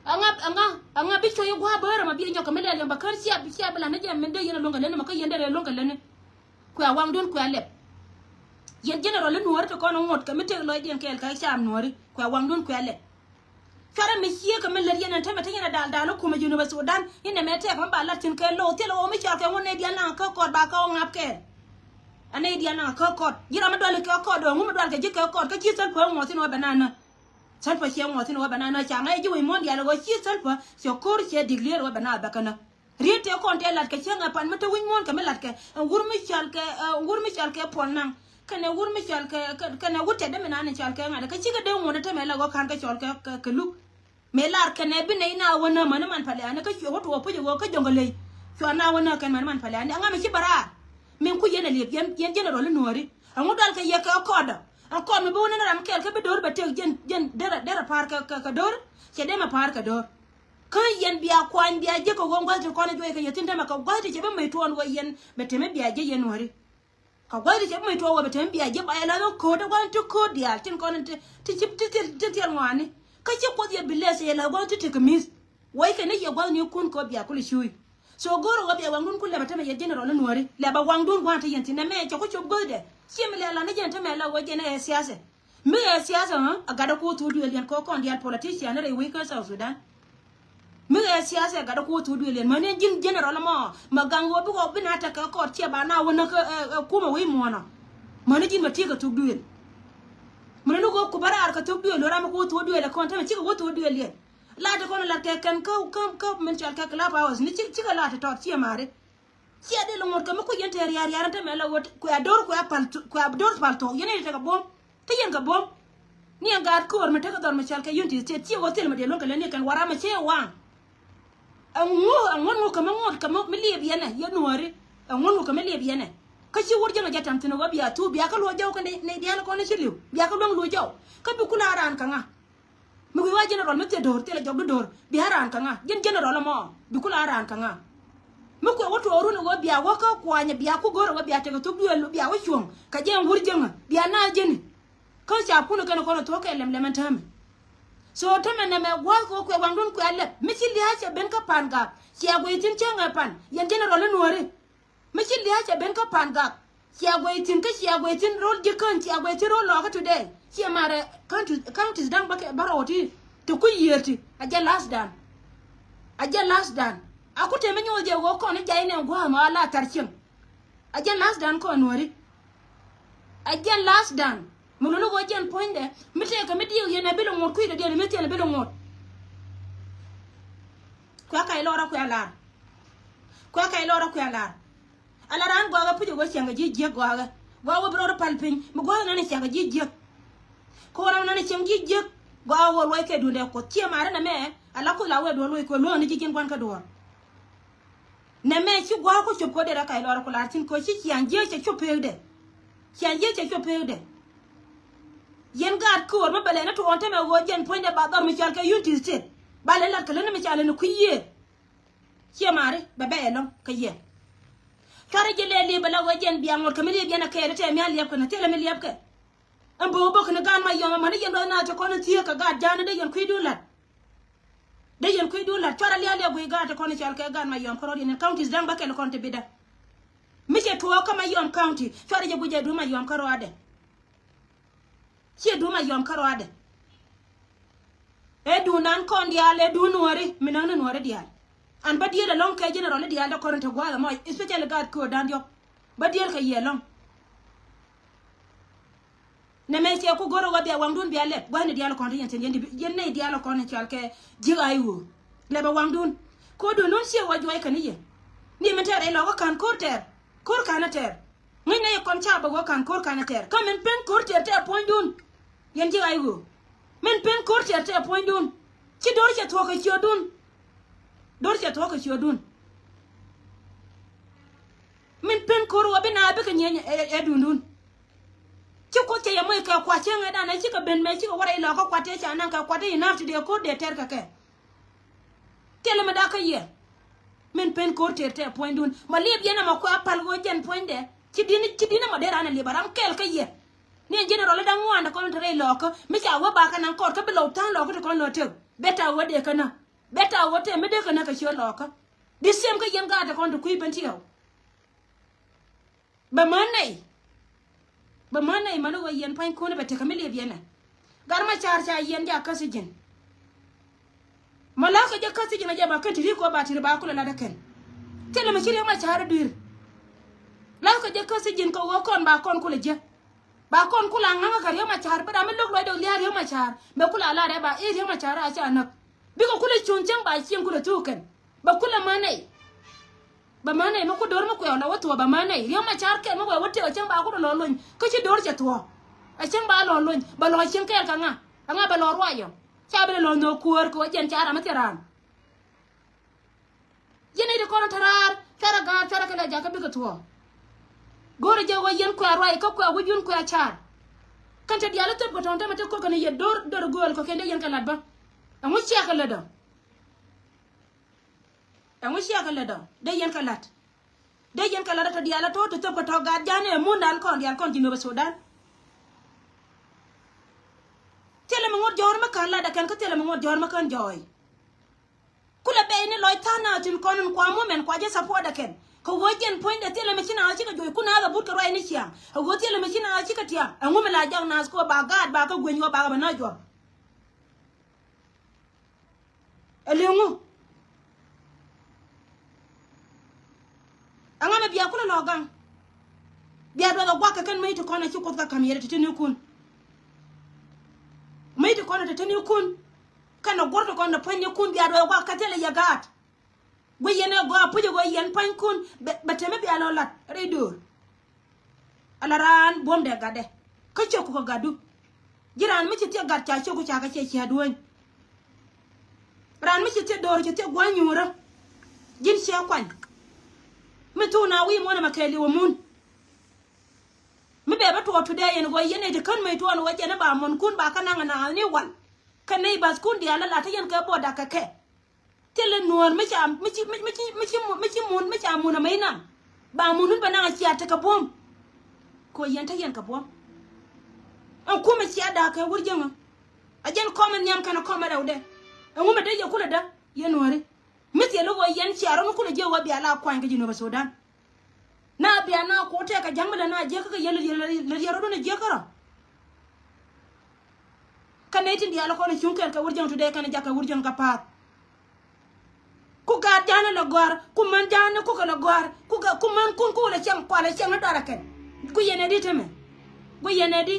Aŋa aŋa aŋa bi cuɔy gua̱a̱ bäärä ma bi nyɔk kɛ mi lɛl yɔm ba kär cia cia bi la ni jɛ min dee yɛn a luŋ kɛ leni ma kä yɛn dee rɛ luŋ kɛ leni. Kuɛ waŋdun kuɛ lɛp. Yɛn general i̱ nuɔ̱ɔ̱ri ti kɔn ŋot kɛ mi tëk lɔcdiɛn kɛɛl kɛ cam nuɔ̱ɔ̱ri kuɛ waŋdun kuɛ lɛp. Cuarɛ mi ciek kɛ mi lät yɛn ɛn tämɛ te yɛn a dal dal ikumɛ Junub Sudan. Inɛ mɛ tɛk mi ba lat thi̱n kɛ lo̱w thilɛ ɣöö mi cɔal kɛ ŋun nɛy diaal naŋ kä kɔt ba kä ɣöö ŋa̱p kɛɛl. A nɛy diaal naŋ kä kɔt ji̱ ram mi dual kɛ kɔt ɣöö ŋun mi dual kɛ ji̱ kɛ kɔt kä ci thäl kuɛ ŋuɔth in wä bɛ na nä. Thäl pä ciɛ ŋuɔth in wä bɛ na nä ca ŋa̱c ji̱ wec muɔ̱ɔ̱n diaal ɣöö ci thäl pä ciɛ ko̱r ciɛ declare wä bɛ na bɛ kä nä. Riet tëë kɔn tëë latkɛ cäŋ ɛ pan mi te wi̱ny muɔ̱ɔ̱n kɛ mi latkɛ. Ɛn wur mi cɔal kɛ, ɛn wur mi cɔal kɛ Puɔl Naŋ. Kɛnɛ wur mi cɔal kɛ, kɛ, kɛnɛ wur tɛt dee mi naan in cɔal kɛ ŋa̱t. Kɛ cikɛ dee ŋuɔ̱t ɛ tämɛ la ɣɔ̱ ka̱n kɛ cɔal kɛ, kɛ, kɛ luk. Mëë lar kɛnɛ bi nɛy na wä nä mäni man paliani kä cuɛ wä tuɔɔk puc ɛ ɣöö kä jɔ̱ŋ kɛ ley. Cua na wä nä kɛn mäni man paliani. Ɛŋa mi ci bä raar. Min ku yɛn ɛ liep yɛn, yɛn general i̱ nuɔ̱ɔ̱ri. Ɛŋu dual kɛ yɛ kɛ kɔɔdä. Ɛn kɔɔd mi bi wä nä ni ram kɛɛl kä bi do̱r bɛ tëk jɛn, jɛn derɛ, derɛ pa̱a̱r kɛ, kɛ, kɛ do̱r. Cɛ dee mɛ pa̱a̱r kɛ do̱r. Kä yɛn bia kuany bia jiäk kɛ ɣöö gua̱th ti kɔn ɛ juɔc kɛ yɛ thi̱n tämɛ kɛ gua̱th ti cɛ bi mec tuɔɔn ɣöö yɛn bɛ tɛmɛ bia jiäk yɛn nuɔ̱ɔ̱ri. Kɛ gua̱th ti cɛ bi mec tuɔɔn ɣöö bɛ tɛmɛ bia jiäk ba yɛ la̱th ɣän ko̱o̱t ɛ gua̱th ti ko̱o̱t diaal tin kɔn ti, ti, ti, ti, ti thiɛl ŋɔaani. Kä ci Kuoth yɛ bi lɛth yɛ la̱th gua̱th ti tekɛ mi̱th. Wec kɛ ni yɛ gua̱th ni kun ko̱o̱t bia kulɛ cuuc. So go̱o̱r ɣöö bia waŋdun kun lɛpɛ tämɛ yɛ general i̱ nuɔ̱ɔ̱ri lɛpɛ waŋdun gua̱a̱n ti yɛn thi̱n nɛmɛ cɛ ku cop guäthdɛ. Ciɛ mi lɛ lan ni jɛn tämɛ la ɣöö jɛn ɛ siasɛ. Mi ɛ siasa ɛ gatdä kuɔ thuk duëël yɛn kɛ kɔn diaal politician rɛy wec kä South Sudan. Mi ɛ siasa ɛ gatdä kuɔ thuk duëël yɛn mäni ji̱n general mɔ mɛ gaŋ ɣöö bi ɣɔw bi na tekɛ kɔt ciɛ ba na wä näk ɛ, ɛ, ɛ kumɛ wec muɔ̱ɔ̱nɔ. Mäni ji̱n mɛ ti̱i̱ kɛ thuk duëël. Mäni ni ɣöö ku bä raar kɛ thuk duëël ɣöö ram mi kuɔ thuk duëël ɛ kɔn tämɛ cikɛ wä thuk duëël yɛn. Lat ɛ kɔn lat kɛ kɛn kä, kä, kä min cɔal kɛ club house ni ci, cikɛ lat ɛ tɔt ciɛ mari. Ciɛ dee lɛ ŋot kɛ mi kui̱c yɛn te ria̱a̱r ria̱a̱r ɛn te mɛ lɛ ɣöö kuɛ do̱r kuɛ pal, kuɛ do̱r pal thuɔ̱k yɛn ni tekɛ buɔ̱m. Te yɛn kɛ buɔ̱m. Ni ɛn gaat köör mi tekɛ dhɔr mi cɔal kɛ Unity State ciɛ ɣöö thil mi dee luäŋ kɛ lɛ ni kɛn waram mi cɛ waŋ. Ɛŋu, ɛŋu, ɛŋu kɛ mi ŋot kɛ mi, mi liep yɛn ɛ yɛn nuɔ̱ɔ̱ri. Ɛŋu, ɛŋu kɛ mi liep yɛn ɛ. Kä ci wur jiäŋ ɛ jɛ tɛm thi̱n ɛ ɣöö bia thuk bia kä luɔ̱c jɔw kä nɛy, nɛy diaal kɔn ci li̱w bia kä luäŋ luɔ̱c jɔw. Kä bi ku la raan kɛ ŋa. Mi wi̱i̱ wa general mi thil do̱r thilɛ jɔk di do̱r bia raan kä ŋa ji̱n general mɔ. Bi ku la raan kä ŋa. Mi kuɛ wä tuɔɔk run ɛ ɣöö bia wä kä kuanyɛ bia ku go̱r ɛ ɣöö bia tekɛ thuk duëël bia wä cuɔ̱ŋ kɛ jɛ ɛn wur jiäŋä bia naath ji̱ni. Kä ca kun ɛ kɛn ɛ kɔn ɛ thuɔ̱k kɛ lɛm lɛm ɛn täämɛ. So tämɛ nɛmɛ gua̱a̱th kɛ ɣöö kuɛ waŋdun kuɛ lɛp mi ci lia̱a̱ cɛ ben kä pa̱a̱n gak. Cia guiy thi̱n cäŋ ɛ pa̱a̱n yɛn general i̱ nuɔ̱ɔ̱ri. Mi ci lia̱a̱ cɛ ben kä pa̱a̱n gak. Cia guey thi̱n kä cia guey thi̱n ro̱l ji̱ kän cia guey thi̱n ro̱l lɔɔkä today. Ciɛ marɛ counties, counties da̱ŋ bä kɛ bä rɔw ti. Ti kui̱ yiëër ti a jɛ last dan. A jɛ last dan. A ku tëë mi nyoth jɛ ɣöö kɔn i̱ jay nɛ gua̱a̱th ma a la thar cieŋ. A jɛ last dan kɔn nuɔ̱ri. A jɛ last dan. Mi luni ɣöö jɛn puɔ̱nydɛ mi tëëkɛ mi diëëk yɛn ɛ bi lɛ ŋot kui̱dɛ diɛn mi thiɛl ɛ bi lɛ ŋot. Kuɛ kac lɔrä kuɛ lar. Kuɛ kac lɔrä kuɛ lar. Ala raan gɔakɛ puc ɛ ɣöö ciaŋkɛ ji̱ jiäk gɔakɛ. Gɔaa wä bi rɔɔdɛ pal piny mi gua̱a̱th nani ciaŋkɛ ji̱ jiäk. Kɛ ɣöö ram nani ciaŋ ji̱ jiäk gɔaa wä luɔc kɛ duundɛ Kuoth ciɛ maari nɛmɛ. Ala Kuoth la wee duɔl luɔc kɛ luɔ̱ɔ̱ni ji̱ ji̱n gua̱n kä duɔ̱ɔ̱r. Nɛmɛ ci gua̱a̱k ku cop kɛ ɣöö derɛ kac lɔɔr ku la̱r thi̱n kɛ ɣöö ci ciaŋ jiäk cɛ cop peekdɛ. Ciaŋ jiäk cɛ cop peekdɛ. Yɛn gaat köör mi bɛ lɛ ni tuɔɔn tämɛ ɣöö jɛn puɔ̱nydɛ ba dhɔr mi cɔal kɛ Unity State ba lɛ lat kɛ lätni mi ca lɛ ni kui̱ yiëër. Ciɛ maari bɛ bɛ ɛlɔ̱ŋ kä yɛ. Cuarɛ jɛ lɛ li̱ep bɛ la ɣöö jɛn bia ŋot kɛ mi li̱ep yɛn ɛ kɛɛl tɛɛ mi a li̱ep kɛ ni thilɛ mi li̱ep kɛ. Ɛn bo̱o̱k bo̱k kɛ ni gaat Mayɔm ɛmɔ ni yɛn luɔth naath ti kɔn in thieek kɛ gaat ja̱a̱n in dee yɛn kui̱du la̱t. Dee yɛn kui̱du la̱t cuarɛ lia̱a̱ lia̱a̱ guiy gaat ti kɔn in cɔal kɛ gaat Mayɔm kärɔɔdiɛn in counties da̱ŋ bäkɛl kɔn ti bitdä. Mi cɛ tuɔɔk kä Mayɔm County cuarɛ jɛ guic ɛ duun Mayɔm kärɔɔdɛ. Ciɛ duun Mayɔm kärɔɔdɛ. Ɛ duun nan kɔn diaal ɛ duun nuɔ̱ɔ̱ri mi näk ni nuɔ̱ɔ̱ri diaal. An bä dieel ɛlɔ̱ŋ kɛ general diaal dee kɔn in te gua̱a̱th ɛmɔ especially gaat köör da̱ŋ diɔ̱k. Bä dieel kɛ yɛ ɛlɔ̱ŋ. Nɛmɛ cɛ ku go̱r ɛ ɣöö bia waŋdun bia lɛp gua̱thni diaal kɔn ti yɛn thi̱n yɛn di yɛn nɛy diaal kɔn in cɔal kɛ ji̱ ɣa̱c ɣöö lɛpɛ waŋdun. Ko̱r duundun ciɛ wä juɔc kɛn i̱ yɛ. Ni min tɛɛr rɛy lɔkä ka̱n ko̱r tɛɛr. Ko̱r ka̱n ɛ tɛɛr. Ŋäcnɛ yɛ kɔn ca bä ɣöö ka̱n ko̱r ka̱n ɛ tɛɛr kä min pen ko̱r tɛɛr tɛɛr puɔ̱nyduun. Yɛn ji̱ ɣa̱c ɣöö min pen ko̱r tɛɛr tɛɛr puɔ̱nyduun. Ci do̱r cɛ thuɔ̱k kɛ ciötdun. Do̱r cɛ thuɔ̱k kɛ ciötdun. Min pen ko̱r ɣöö bi naath bikɛ nyieny ɛ, ɛ, ɛ duundun. Ci Kuoth cɛ yɛ moc kɛ kua̱c cieŋ ɛ danɛ cikɛ ben mɛ cikɛ wä rɛy lɔkä kua̱t tëë ca naŋ kɛ kua̱t tëë enough ti dee ko̱r dee tɛr kɛ kɛ. Thilɛ mi dak kä yɛ. Min pen ko̱r tëër tɛɛ puɔ̱nydun mɔ liep yɛn ɛmɔ kuɛ pal ɣöö jɛn puɔ̱nydɛ ci di̱n ci di̱n ɛmɔ dee raan ɛ liep a ram kɛɛl kä yɛ. Ni ɛn general i̱ da̱ŋ ŋuan dee kɔn te rɛy lɔkä mi ca wä ba kä naŋ kɔɔt kä bi lɔw tha̱a̱ŋ lɔkä te kɔn lɔ tëk. Bɛ ta̱a̱ wä dee kä nä bɛ ta̱a̱ wä tëë mi dee kä nä kɛ ciöt lɔkä. Di same kä yɛn gaat te kɔn te kui̱ ben tiɛw. Bɛ män nɛy. Bɛ män nɛy män wä yɛn pa̱ny kun bɛ tekɛ mi liep yɛn ɛ. Gat Macar ca yɛn ja käth ji̱n. Ma la̱kɛ jɛ käth ji̱n a jɛ ba kɛn ti ri kɔ ba ti ri ba kulɛ lat ɛ kɛn. Thilɛ mi ci Riek Macar dui̱r. La̱kɛ jɛ käth ji̱n kɛ ɣöö kɔn ba kɔn kulɛ jɛ. Ba kɔn kulɛ ŋa̱ŋ kɛ Riek Macar bi ram mi lo̱k lɔcdɛ lia̱a̱ Riek Macar. Mɛ kulɛ lat ɛ ba i̱ Riek Macar a ca näk. Bikɛ kulɛ cuŋ cieŋ ba cieŋ kulɛ thuk kɛn. Bɛ kulɛ män nɛy. Bɛ män nɛy mi ku do̱r mi kuɛɛw la wä thuɔ̱ɔ̱ bɛ män nɛy. Riek Macar kɛl mi wɛ wä tëë cäŋ ba ku dee lɔ lony. Kä ci do̱r cɛ thuɔ̱ɔ̱. Ɛ cäŋ ba lɔ lony. Bɛ lɔ cieŋ kɛɛl kɛ ŋa? Ɛ ŋa bɛ lɔ ruac yɔ? Ca bi lɛ lɔ nhök kuäär kɛ wä jɛn ca ram mi thil raan. Yɛn nɛy ti kɔn te raar, cuarɛ ga̱a̱r, cuarɛ kɛ lɛ jakä bikɛ thuɔ̱ɔ̱. Go̱rɛ jɛ wä yɛn kuɛ ruac, kä kuɛ wi̱c yun kuɛ car. Kɛn te diaal i̱ thöp kɛ tɔ̱ŋ tämɛ te ko̱r kɛn yɛ do̱r, do̱r gööl kɔ kɛn dee yɛn kɛ la̱t bä. Ɛŋu ciɛ kɛ lät ɔ? Ɛŋu ciɛ kɛ lät ɔ? Dee yɛn kɛ la̱t. Dee yɛn kɛ la̱t ɔ te diaal ɛ to̱ te thöp kɛ tɔ̱ gaat ja̱a̱n ɛ mundan kɔn diaal kɔn ji̱ nöpɛ Sudan. Thilɛ mi ŋuɔ̱t jɔ̱ɔ̱r mi kän la̱t ɛ kɛn kä thilɛ mi ŋuɔ̱t jɔ̱ɔ̱r mi kän jɔɔy. Kulɛ bɛy ni lɔc tha̱a̱ŋ naath tin kɔn in kua moment kua jɛ support ɛ kɛn. Kɛ ɣöö jɛn puɔ̱nydɛ thilɛ mi ci naath cikɛ juɔc kun naath a but kɛ ruac ni ciaŋ. Ɛ ɣöö thilɛ mi ci naath cikɛ tiaŋ. Ɛŋu mi la jak naath kɛ ɣöö ba gaat ba kä gueny ɣöö ba kɛ bɛ naath juɔk. Ɛ liŋu. Ɛŋa mi bia kulɛ lɔ gaŋ. Bia duɔth ɛ guak kɛ kɛn mi ti kɔn ɛ ci Kuoth kä ka̱m yɛt ɛ ti te ni kun. Mi ti kɔn ɛ ti te ni kun. Kɛn ɛ guɔ̱r ti kɔn ɛ puɔ̱ny ni kun bia duɔth ɛ guak kɛ thilɛ yɛ gaat. Guic yɛn ɛ gɔaa puc ɛ ɣöö yɛn pa̱nykun bɛ, bɛ tɛmɛ bia lɔ lat rɛy döör. Ala raan buɔ̱mdɛ gatdɛ kä cɛ kukɛ gatdu. Ji̱ raan mi ci thiɛ gat ca cio̱ku ca kɛ cɛ cia̱ dueeny. Raan mi ci thiɛ do̱r ci thiɛ gua̱ny nyuurä. Ji̱n ciɛ kuany. Mi thuk na wi̱i̱ muɔ̱n ɛmɛ kɛɛliw ɛ mun. Mi bɛ bä tuɔɔk today yɛn ɣöö yɛn nɛy ti kän mëë tuɔɔk ni wä jɛn i̱ ba muɔ̱nkun ba kä naŋ ɛ naath ni wal. Kɛ nɛy bathkun diaal i̱ la te yɛn kɛ buɔt dak kɛ kɛ. Thilɛ nuɔ̱ɔ̱r mi ca mi ci mi ci mi ci mi ci mun mi ca mun amɛ inaŋ. Ba mun wun bɛ naŋ a cia tekɛ buɔ̱m. Kɛ yɛn te yɛn kɛ buɔ̱m. Ɛn kumɛ cia da̱a̱k kɛ wur jäŋä. A jɛn kɔmɛ nhiam kɛnɛ kɔmɛ rɛwdɛ. Ɛn wumɛ dee yɛ kulɛ dä yɛ nuɔ̱ɔ̱ri. Mi thilɛ wä yɛn cia rɔ̱ mi kulɛ jiɛ wä bia la kuany kɛ ji̱ nöpɛ Sudan. Na bia na kuɔt tɛk kɛ ja̱ŋ mi lɛ na jiäkä kɛ yɛn lɛ yɛn lɛ yɛn rɔ̱dun ɛ jiäkä rɔ. Kɛn nɛy tin diaal kɔn cuŋ kɛɛl kɛ wur jäŋ today kɛn jakä wur jäŋ kɛ pa̱a̱th. Ku gaat ja̱a̱n lɛ gɔ̱a̱r ku män ja̱a̱n kukɛ lɛ gɔ̱a̱r ku ga ku män kun ku lɛ cɛŋ kualɛ cɛŋ ni dɔarɛ kɛn. Ku yɛn ɛ di temɛ. Ku yɛn ɛ di.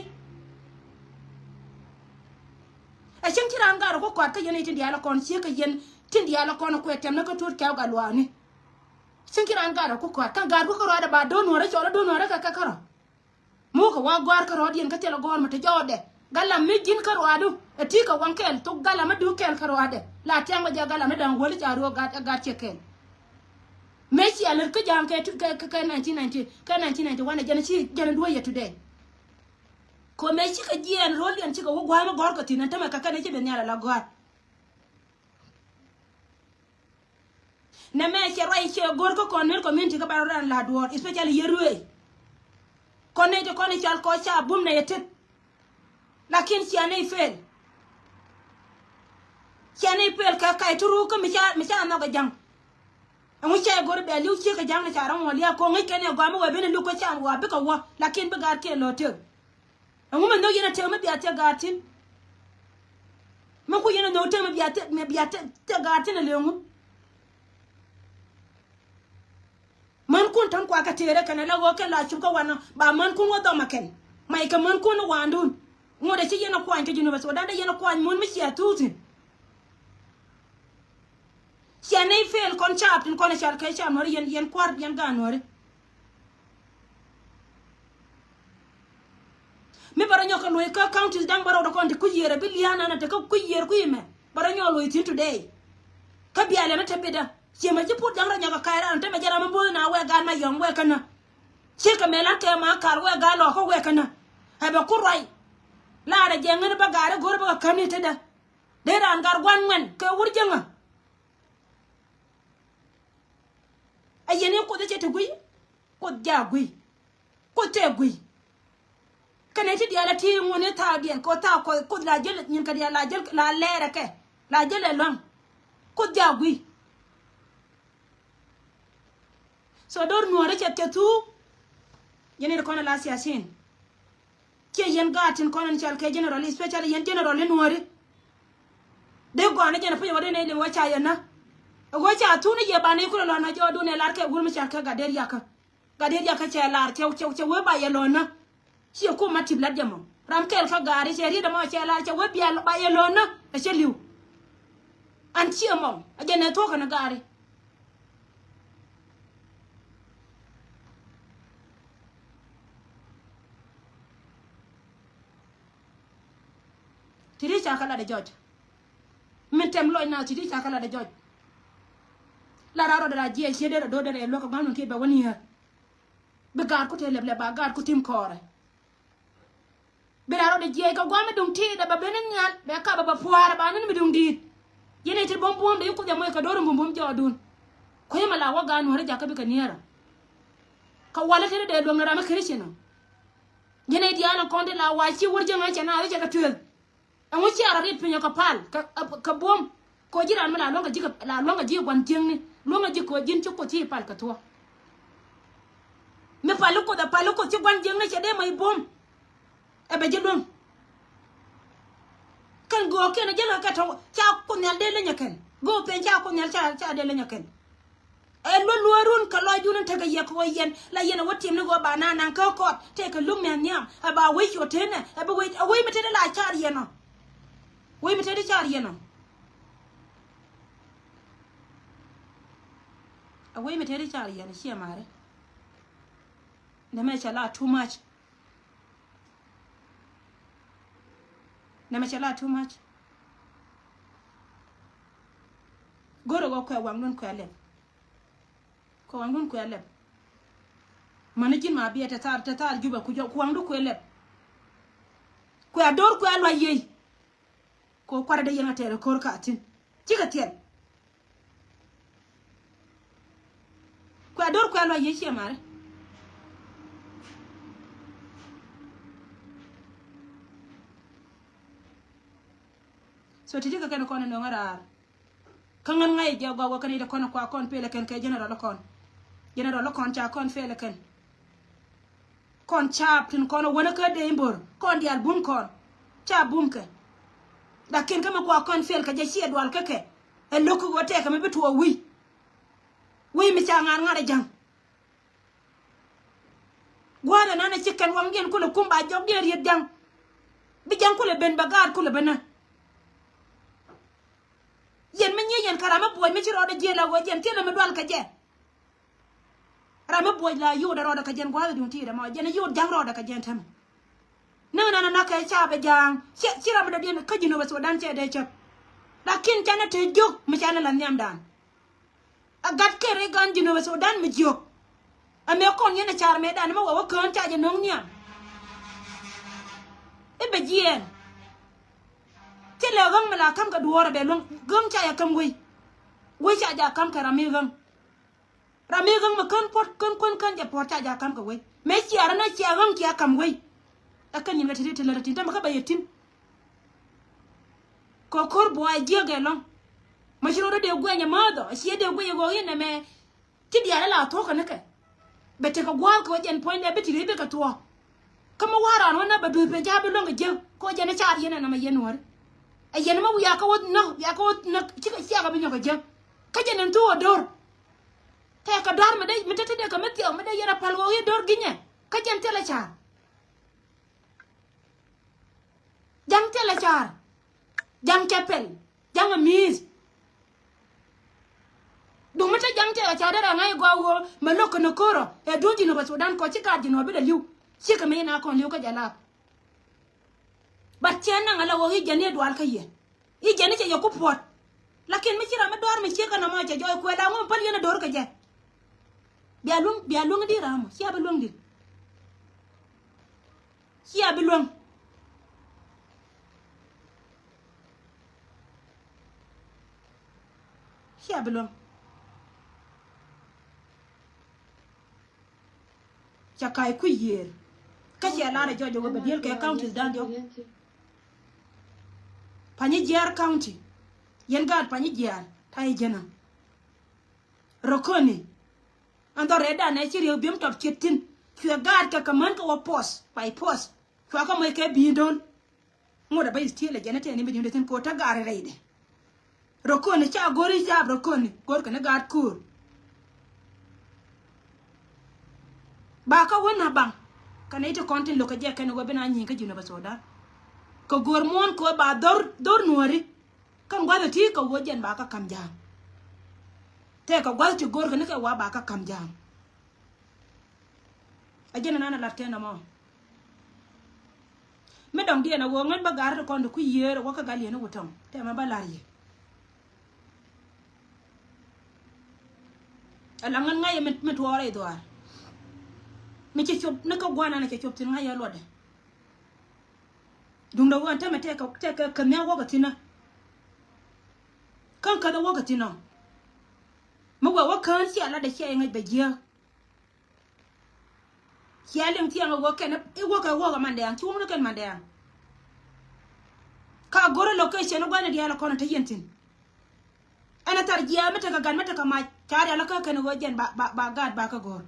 Ɛ cieŋ ci raan gaat ku kɔaat kä yɛn nɛy tin diaal kɔn ciek kɛ yɛn tin diaal kɔn kuɛ tɛm ni kä tuut kɛw gat luaani. Cieŋ ci raan gaat ku kɔaat kä gaat ku kä ruaadɛ ba do̱n nuɔ̱ɔ̱rɛ cɔl do̱n nuɔ̱ɔ̱rɛ kɛ kɛ kärɔ. Mukɛ wa gɔ̱a̱r kä rɔ̱diɛn kä thilɛ gɔ̱a̱r mi te jɔɔdɛ. Galam mi ji̱n kä ruaadu ɛ ti kɛ waŋ kɛɛl thok galam mi duk kɛɛl kä ruaadɛ. La tiaŋ bɛ jɛ galam mi da̱ŋ wäli ca ruɔk gat ɛ gat ciɛ kɛɛl. Mëë cia lät kä ja̱a̱ŋ kɛ kɛ kɛ nineteen ninety kɛ nineteen ninety one ɛ jɛn ci jɛn duɔ̱ɔ̱c yɛ today. Kɛ mëë cikɛ jiɛɛn ro̱l yɛn cikɛ wä gua̱a̱m mi gɔ̱a̱r kɛ thi̱n ɛn tämɛ kɛ kɛn ɛ ci ben nhial ala gɔ̱a̱r. Nɛ mɛ cɛ ruac cɛ go̱r kä kɔn ner community kä ba rɔ ran la duɔɔr, especially yɛ ruëë. Kɔn nɛy ti kɔn i̱ cal kɔ ca bum nɛ yɛ tet. Lakin cia nɛy fail. Cia nɛy fail kɛ kac ti ruu kä mi ca mi ca nhɔk ɛ ja̱ŋ. Ɛŋu ca yɛ go̱r bɛ li̱w ciek ɛ ja̱ŋ ni ca rɔ̱ŋ wä liak ko̱ ŋäc kɛn ɛ gɔam mi wɛ ben ɛ luk kä ca wä bikɛ wä lakin bi gaat kiɛ lɔ tëk. Ɛŋu mi nhök yɛn a tëk mi bia thiɛ gaat thi̱n? Mi ku yɛn a nhök tëk mi bia thiɛ mi bia thiɛ gaat thi̱n a leŋu. Män kun tɔ̱n kua kɛ tëërä kɛnɛ la ɣöö kɛn la cup kä wanɔ ba män kun wä dhɔmɛ kɛn. May kɛ män kun ni wa̱a̱ndun. Ŋot a ci yɛn a kuany kä Jinub Sudan dee yɛn a kuany mun mi cia thuuthin. Cia nɛy fail kɔn caap tin kɔn a cal kɛ caap nuɔri yɛn yɛn kua̱r yɛn gaat nuɔri. Mi bɛ rɔ nyɔk kɛ luɔ̱c kä counties da̱ŋ bä rɔɔdɛ kɔn ti kui̱ yiër ɛ bi lia̱a̱n an ɛ te kä kui̱ yiër kui̱ mɛ bɛ rɔ nyɔk luɔ̱c thi̱n today. Kä bialɛ ni te bitdä ciɛ mɛ ci put ja̱ŋ rɔ nyɔk kɛ ka̱c ran te mɛ jɛ ram mi bo̱o̱th na wɛɛk gaat ma yɔ̱ŋ wɛɛk kä nä. Ciɛ kɛ mɛ la̱t kɛ ma kal wɛɛk gaat lɔɔk kä wɛɛk kä nä. Ɛ bɛ ku ruac. Laarɛ jɛ ŋän bä gaat rɛ go̱r bä kɛ käm ni tetdä. Dee raan gat gua̱n ŋuɛn kɛ wur jäŋä. A yɛn i̱ Kuoth i̱ cɛ te gui̱. Kuoth ja gui̱. Kuoth tɛ gui̱. Kɛnɛ ti diaal a ti ŋun i̱ thaakdiɛn kɛ thaak Kuoth, Kuoth la jäl nyin kɛ diaal la jäl la lɛɛrɛ kɛ la jäl ɛ lua̱ŋ. Kuoth ja gui̱. So do̱r nuɔ̱ɔ̱rä cɛ cɛ thuuk. Yɛn it kɔn ala siasin. Ciɛ yɛn gaat tin kɔn in cal kɛ general, especially yɛn general in Nuääri. Dee gɔaa ni jɛn a puc wä dee nɛy liŋ wä ca yɛn nä. Ɛ wä ca thun i̱ yɛ ba nɛy kulɛ lɔn a jɔɔdun ɛ lar kɛ wur mi cal kɛ gat dee riakä. Gat dee riakä cɛ lar cɛ, cɛ, cɛ wee ba yɛ lɔn nä. Ciɛ kum ma tip lat jɛ mɔ. Ram kɛl kä gaari cɛ riet ɛmɔ cɛ lar cɛ wee bia ba yɛ lɔn nä. Ɛ cɛ li̱w. An ciɛ mɔ a jɛ nɛ thuɔ̱k kɛn gaari. Ti̱ti̱ ca kɛ lat ɛ jɔc. Min tɛm lɔc na ti̱ti̱ ca kɛ lat ɛ jɔc. Lat a rɔɔdɛ la jiɛc ciet derɛ do̱r derɛ luäk kɛ gua̱a̱m duŋ ti bɛ wä ni̱eer. Bi gaat ku te lɛp lɛp ba gaat ku tim kɔɔrɛ. Bi lat rɔɔdɛ jiɛc kɛ gua̱a̱m mi duŋ ti dɛ bɛ ben ni nhial bɛ kap bɛ bɛ pua̱a̱r ba ni mi duŋ di̱i̱t. Yɛn i̱ ti buɔ̱m buɔ̱m dee i̱ kuth ɛ moc kɛ do̱r in buɔ̱m buɔ̱m jɔɔdun. Kuec mi la wä gaat Nuääri jakä bikɛ niɛɛrä. Kɛ walä tëë dee luäŋ ni ram mi Christian ɔ. Ji̱n i̱ diaal in kɔn ti la wac ci wur jiäŋ ɛ cɛ na ri cɛ kɛ tuëël. Ɛŋu cia rɔ riet piny ɔ kɛ pal kɛ, kɛ buɔ̱m. Kɛ ji̱ ran mi la luäŋ kɛ ji̱ kɛ, la luäŋ kɛ ji̱ kɛ gua̱n jiäkni luäŋ kɛ ji̱ kɛ ji̱n ci Kuoth ci pal kɛ thuɔ̱k. Mi pal i̱ Kuoth ɛ pal i̱ Kuoth ci gua̱n jiäkni cɛ dee mɔ i̱ buɔ̱m. Ɛ bɛ ji̱ luäŋ. Kɛn göökiɛn a jiäl kɛ kɛ tɔ̱ ca Kuoth Nhial dee leny ɛ kɛn. Göök peny ca Kuoth Nhial ca, ca dee leny ɛ kɛn. Ɛ luɔt luɔt run kɛ lɔcdun in tekɛ yɛ kɛ ɣöö yɛn la yɛn ɛ wä tim ni ɣöö ba na naŋ kä kɔt tëëkɛ luk mɛn nhiam ɛ ba wec cuɔ tenɛ ɛ bi wec ɛ wec mi tëëdi la car yɛn ɔ. Wec mi tëëdi car yɛn ɔ. Ɛ wec mi tëëdi car yɛn ɔ ciɛ mari. Nɛmɛ cɛ la too much. Nɛmɛ cɛ la too much. Go̱rɛ ɣöö kuɛ waŋdun kuɛ lɛp. Kuɛ waŋdun kuɛ lɛp. Mäni ji̱n ma biɛ te thar, te thar Jubɛ ku jɔk, kuɛ waŋdu kuɛ lɛp. Kuɛ a do̱r kuɛ a luac yey. Kɛ kuarɛ dee yɛn a tɛɛr ko̱r ka thi̱n. Cikɛ thiɛl. Kuɛ a do̱r kuɛ a luac yey ciɛ mari. So ti̱ti̱ kɛ kɛn kɔn in nöŋä raar. Kä ŋän ŋa̱c jɛ gɔaa wä kɛn i̱ ti kɔn kua kɔn pelɛ kɛn kɛ general kɔn. General kɔn ca kɔn pelɛ kɛn. Kɔn caap tin kɔn wänä kä dee in bo̱r kɔn diaal bum kɔn. Ca bum kɛ. Lakin kä mi kua kɔn pel kɛ jɛ ciɛ dual kä kɛ. Ɛ lo̱k kä wä tɛkɛ mi bi tuɔɔk wi̱i̱. Wi̱i̱ mi ca ŋa̱r ŋa̱r ɛ ja̱ŋ. Gua̱a̱th ɛnan ɛ ci kɛn waŋdiɛn kulɛ kum ba jɔkdiɛn riet ja̱ŋ. Bi ja̱ŋ kulɛ ben bɛ gaat kulɛ ben nä. Yɛn mi nyiec yɛn kɛ ram mi buɔc mi ci rɔɔdɛ jiël a ɣöö jɛn thilɛ mi dual kɛ jɛ. Ram mi buɔc la yio̱o̱dɛ rɔɔdɛ kɛ jɛn gua̱a̱th duŋ ti̱i̱dɛ ma jɛn yio̱o̱d ja̱ŋ rɔɔdɛ kɛ jɛn täämɛ. Näk nan anakɛ ca bɛ ja̱a̱ŋ ci, ci ram mi dɔ̱diɛn kä Jinubä Sudan cɛ dee cäp. Lakin canɛ te jiök mi canɛ la nhiamdan. A gat kɛ ri gan Jinubä Sudan mi jiök. A mëë kɔn yɛn a car mëëdan mi wä wä kään ca jɛ no̱o̱ŋ nhiam. I̱ bɛ jiɛɛn. Thilɛ ɣäŋ mi la ka̱m kɛ duɔ̱ɔ̱r a bɛ luäŋ ɣäŋ ca jɛ ka̱m wei. Wei ca jɛ ka̱m kɛ ram mi ɣäŋ. Ram mi ɣäŋ mi kän puɔ̱t kän kuän kän jɛ puɔ̱t ca jɛ ka̱m kɛ wei. Mëë cia rɔ na cia ɣäŋ cia ka̱m wei. Ɛ kän nyin kɛ ti̱ti̱ ti lät a ti̱n tämɛ kä bɛ yɛ ti̱n. Kɛ ko̱r buɔy jiäk ɛlɔ̱ŋ. Ma ci rot dee guɛny ɛmääth ɔ, a ciɛ dee guɛny ɛ ɣɔw in ɛmɛ. Ci diaal ɛ la thuɔ̱k kɛ ni kɛ. Bɛ tekɛ gua̱a̱th kɛ ɣöö jɛn puɔ̱nydɛ bi ti ri bikɛ thuɔ̱k. Kä mi wa̱a̱ raan wä nä bɛ duth pen ca bi luäŋ kɛ jiäk kɛ ɣöö jɛn ɛ car yɛn ɛnɔmɛ yɛn Nuääri. Ɛ yɛn ɛmɛ wiaa kä wä nä, wiaa kä wä nä cikɛ ciakɛ bi nyɔk kɛ jiäk. Kä jɛn ɛn thuɔ̱k ɛ do̱r. Tɛkɛ dɔ̱a̱r mi dee mi te te dee kɛ mi thiɛk mi dee yɛn ɛ päl ɣɔw i̱ do̱r gi̱nyɛ. Kä jɛn thilɛ car. Ja̱ŋ thilɛ car. Ja̱ŋ cɛ pɛl. Ja̱ŋ ɛ mi̱i̱th. Duŋ mi te ja̱ŋ thilɛ car derɛ ŋa̱c gɔaa ɣöö mɛ lo̱k kɛn ɛ ko̱rɔ ɛ duun Jinubä Sudan kɔ ci gaat Jinubä bi dɛ li̱w. Cikɛ mi in a kɔn li̱w kä jɛ laap. But cɛ naŋ ala ɣöö i̱ jɛn i̱ dual kä yɛ. I̱ jɛn i̱ cɛ yɛ ku puɔ̱t. Lakin mi ci ram mi dɔ̱a̱r mi ciek kɛ nɔmɔ cɛ jɔɔc kuɛ la ŋuɔ̱m päl yɛn ɛ do̱r kɛ jɛ. Bia luäŋ, bia luäŋ di ram ɔ cia bi luäŋ di. Cia bi luäŋ. Cia bi luäŋ. Ca ka̱c kui̱ yiëër. Kä cia lar ɛ jɔc ɛ wä bɛ diël kɛ counties dan diɔ̱k. Panyijiar County. Yɛn gaat Panyijiar ta̱yɛ jɛn ɔ. Rokoni. Ɛn dhɔr rɛɛdan ɛ ci riek bi̱em tɔt ciet thi̱n. Cuɛ gaat kɛ kɛ män kɛ wä pɔs, by pɔs. Cua kä mɔc kɛ bi̱i̱ do̱l. Ŋot a bä is tiel a jɛn a tɛn ni mi di̱i̱m de thi̱n ko̱ tä gaat rɛydɛ. Rɔ köni ca go̱ri cap rɔ köni go̱r kɛn gaat ko̱r. Ba kä wä na baŋ. Kɛ nɛy ti kɔn tin lo̱k kɛ jɛ kɛn wä bi na nyi̱i̱ŋ kä ji̱n wä bä soda. Kɛ go̱r muɔ̱ɔ̱n ko̱ ba dhor, dhor nuɔ̱ri. Kä gua̱th ti kɛ wä jɛn ba kä ka̱m ja̱a̱ŋ. Tɛ kɛ gua̱th ti go̱r kɛn kɛ wa ba kä ka̱m ja̱a̱ŋ. A jɛn nan a lat kɛn nɔmɔ. Mi dɔŋ diɛn a wä ŋän bä gar ti kɔn ti ku yiëër a wä kä gal yɛn i̱ wä tɔŋ tɛmɛ bä lar yɛ. A la ŋän ŋa̱c yɛ mi, mi tuɔɔrɛ i̱ dhuaar. Mi ci cop ni kä gua̱n an a cɛ cop thi̱n ŋa̱c yɛ luɔtdɛ. Duŋdɛ wä ɛn tämɛ tɛkɛ, tɛkɛ kɛ nhiam wäkɛ thi̱n ɔ. Kä käth ɛ wäkɛ thi̱n ɔ. Mi wee wä kään cia latdɛ cia i̱ ŋäc bɛ jiääk. Cia liŋ thiaŋ ɛ wä kɛn i̱ wäkɛ wäkɛ mandɛɛŋ ci wäkɛ kɛn mandɛɛŋ. Ka go̱rɛ location i̱ gua̱n i̱ diaal ɛ kɔn ɛ te yɛn thi̱n. Ɛn ɛ thar jiääk mi tekɛ gat mi tekɛ mac ca rial ɛ kä kɛn ɛ wä jɛn ba, ba, ba gaat ba kä go̱r.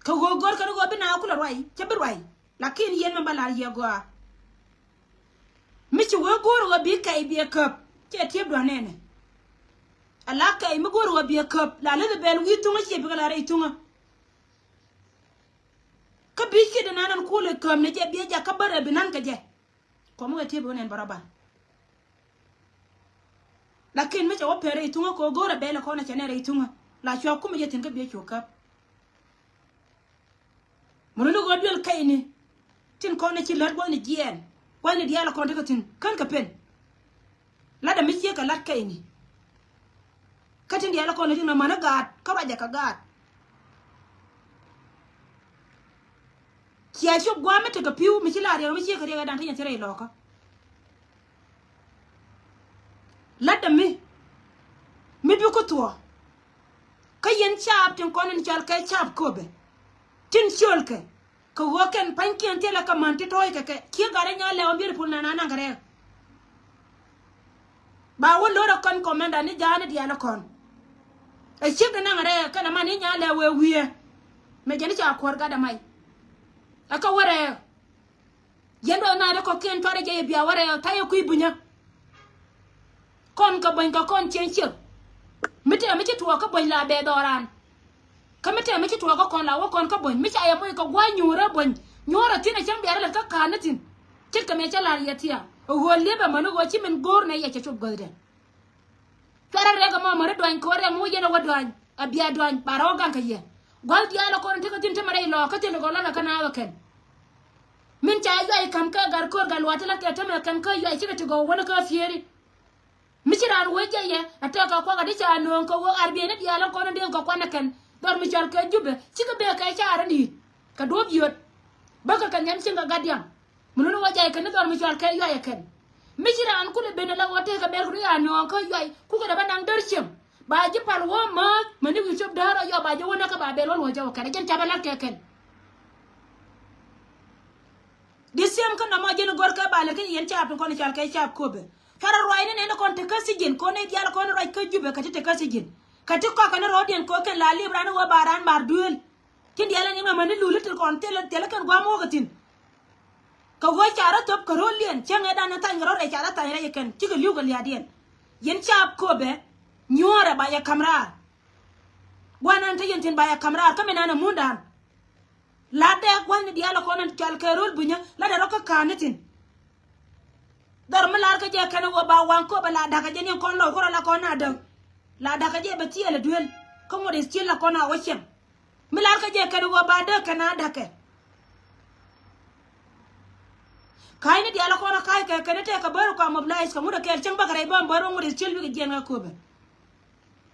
Kɛ ɣöö gör kɛn ɣöö bi na kulɛ ruac cä bi ruac. Lakin yɛn mɛ ba lar yɛ gɔaa. Mi ci wee go̱o̱r ɣöö bi kɛy biɛ käp cɛ tiep dua̱n nɛnɛ. Ala kɛy mi go̱o̱r ɣöö biɛ käp la leth bɛl wi̱i̱ thuŋä ciɛ bikɛ la rɛy thuŋä. Kä bi ciet ɛnan ɛn kulɛ käp ni jɛ biɛ jak kä bärɛ bi nan kɛ jɛ. Kɔm wee tiep ɣöö nɛn bä rɔ bal. Lakin mi cɛ wä pɛr rɛy thuŋä kɛ ɣöö go̱o̱rɛ bɛl ɛ kɔn ɛ cɛ nɛ rɛy thuŋä la cua kumɛ jɛ thi̱n kä biɛ cu käp. Muruni ɣöö duel kɛyni tin kɔn ɛ ci lät gua̱thni jiɛɛn gua̱thni diaal ɛ kɔn tekɛ thi̱n kän kɛ pen. Latdɛ mi ciek kɛ lat kɛyni. Kä tin diaal ɛ kɔn ɛ tin nɔ mäni gaat kä ruacɛ kɛ gaat. Cia cop gua̱a̱m mi tekɛ pi̱w mi ci la riɛk mi ciek kɛ riɛk ɛ da̱ŋ te yɛn thil rɛy lɔɔkä. Latdɛ mi mi bi ku thuɔ̱ɔ̱. Kä yɛn caap tin kɔn in cɔal kɛ caap köpɛ tin ciöl kɛ. Kɛ ɣöö kɛn pa̱nykiɛn thilɛ kɛ män ti tɔ̱ɔ̱c kɛ kɛ ciek gat rɛ nyal lɛw ɛ beautiful nana naŋ kɛ rɛɛk. Ba wä lo̱rä kɔn kɔmɛnda ni ja̱a̱ni diaal ɛ kɔn. Ɛ ciek di naŋ rɛɛk kɛn ɛ man ni nyal lɛw ɛ wi̱i̱ ɛ. Mɛ jɛn i̱ ca kuäär gat ɛ mac. Ɛ kɛ wä rɛɛk. Yɛn duɔth naath ɛ kɔ̱kiɛn cuarɛ jɛ yɛ bia wä rɛɛk tha̱a̱c ɛ kui̱ bunyä. Kɔn kɛ buny kɛ kɔn cieŋ ciek. Mi tɛm mi ci tuɔɔk kä buny la bɛ dhɔran. Kä mi tɛm mi ci tuɔɔk kä kɔn la wä kɔn kä buny mi ca yɛ moc kɛ gua̱a̱c nyuurä buny. Nyuurä thi̱n ɛ cäŋ biarä lät kä ka̱a̱n ni thi̱n. Ce̱tkɛ mɛ cä la̱r yɛ thia̱a̱ ɛ ɣöö liepɛ mäni ɣöö ci min go̱o̱r nɛ yɛ cɛ cop guäthdɛ. Cuarɛ rɛk ɛmɔ mäni duany kɛ wä rɛk mi wä yɛn ɛ wä duany. A bia duany ba rɔ wä gaŋ kɛ yɛ. Gua̱th diaal ɛ kɔn ti kä thi̱n ti mɛ rɛy lɔɔk kä thi̱n ɛ gɔw lɔn ɛ kä naath ɛ kɛn. Min ca yuay ka̱m kä gat ko̱r gat luaat ti la kɛ tämɛ kɛn kä yuay cikɛ ti gɔw wä ni kä fieri. Mi ci raan wee jɛ yɛ a tɛk kɛ kuak a di ca nööŋ kɛ wä ar bieni diaal a kɔn in dee kɛ kuan ɛ kɛn. Dhɔr mi cɔl kɛ Jubɛ cikɛ bee kɛ ca rɛ ni̱i̱t kɛ duɔ̱p yöt. Bä kɛ kɛ nhiam cieŋ kɛ gat diaŋ. Mi luni wä jay kɛn ni dhɔr mi cɔal kɛ yuay ɛ kɛn. Mi ci raan kulɛ ben ala wä tëëk kɛ bɛr kɛ ni a nööŋ kä yuay kukɛ dɛ bä naŋ däär cieŋ. Ba ji̱ pal wä määth mäni wi̱i̱ cop däär a yɔ ba ji̱ wä näk kä ba bɛl wä luɔ̱c jɛ wä kɛn a jɛn cap ɛ la̱t kɛ kɛn. Di siɛm kä nɔmɔ jɛn gɔr kɛ ba lɛ kä yɛn cap tin kɔn i̱ cɔal kɛ cap köpɛ. Cuarɛ ruacni nɛn kɔn te kä sijin kɔn i̱ diaal kɔn ruac kä Jubɛ kɛ ti te kä sijin. Kɛ ti kɔakɛ ni rɔɔdiɛn kɛ wä kɛn la liep raan i̱ wä ba raan bar duëël. Tin diaal ɛn imɛ mäni luli ti kɔn thilɛ thilɛ kɛn gua̱a̱m wä kɛ thi̱n. Kɛ ɣöö ca rɔ thöp kɛ ro̱l liɛn cäŋɛ dan ni thany kɛ rɔ rɛy ca rɔ thany rɛy kɛn cikɛ li̱w kɛ lia̱a̱diɛn. Yɛn caap köpɛ nyuɔ̱ɔ̱rɛ ba yɛ ka̱m raar. Gua̱n an te yɛn thi̱n ba yɛ ka̱m raar kä min an ɛ mundan. Latdɛ gua̱thni diaal ɛ kɔn an cal kɛ ro̱l bunyä latdɛ rɔ kä ka̱a̱n ni thi̱n. Dhɔr mi lar kä jɛ kɛn ɛ ɣöö ba waŋ köpɛ la da̱kä jɛ ni kɔn lɔw kärɔ la kɔn a däk. La da̱kä jɛ bɛ thiɛɛl ɛ duel kä ŋot is cil la kɔn a wä cieŋ. Mi lar kä jɛ kɛn ɛ ɣöö ba däk kɛn a da̱kɛ. Ka̱a̱cni diaal ɛ kɔn a ka̱a̱ckɛ kɛn ɛ tɛkɛ bär kɔam mobilize kɛ ŋut ɛ kɛɛl cäŋ bäkɛ rɛy bä bär wä ŋot is cil bikɛ jiɛn kä köpɛ.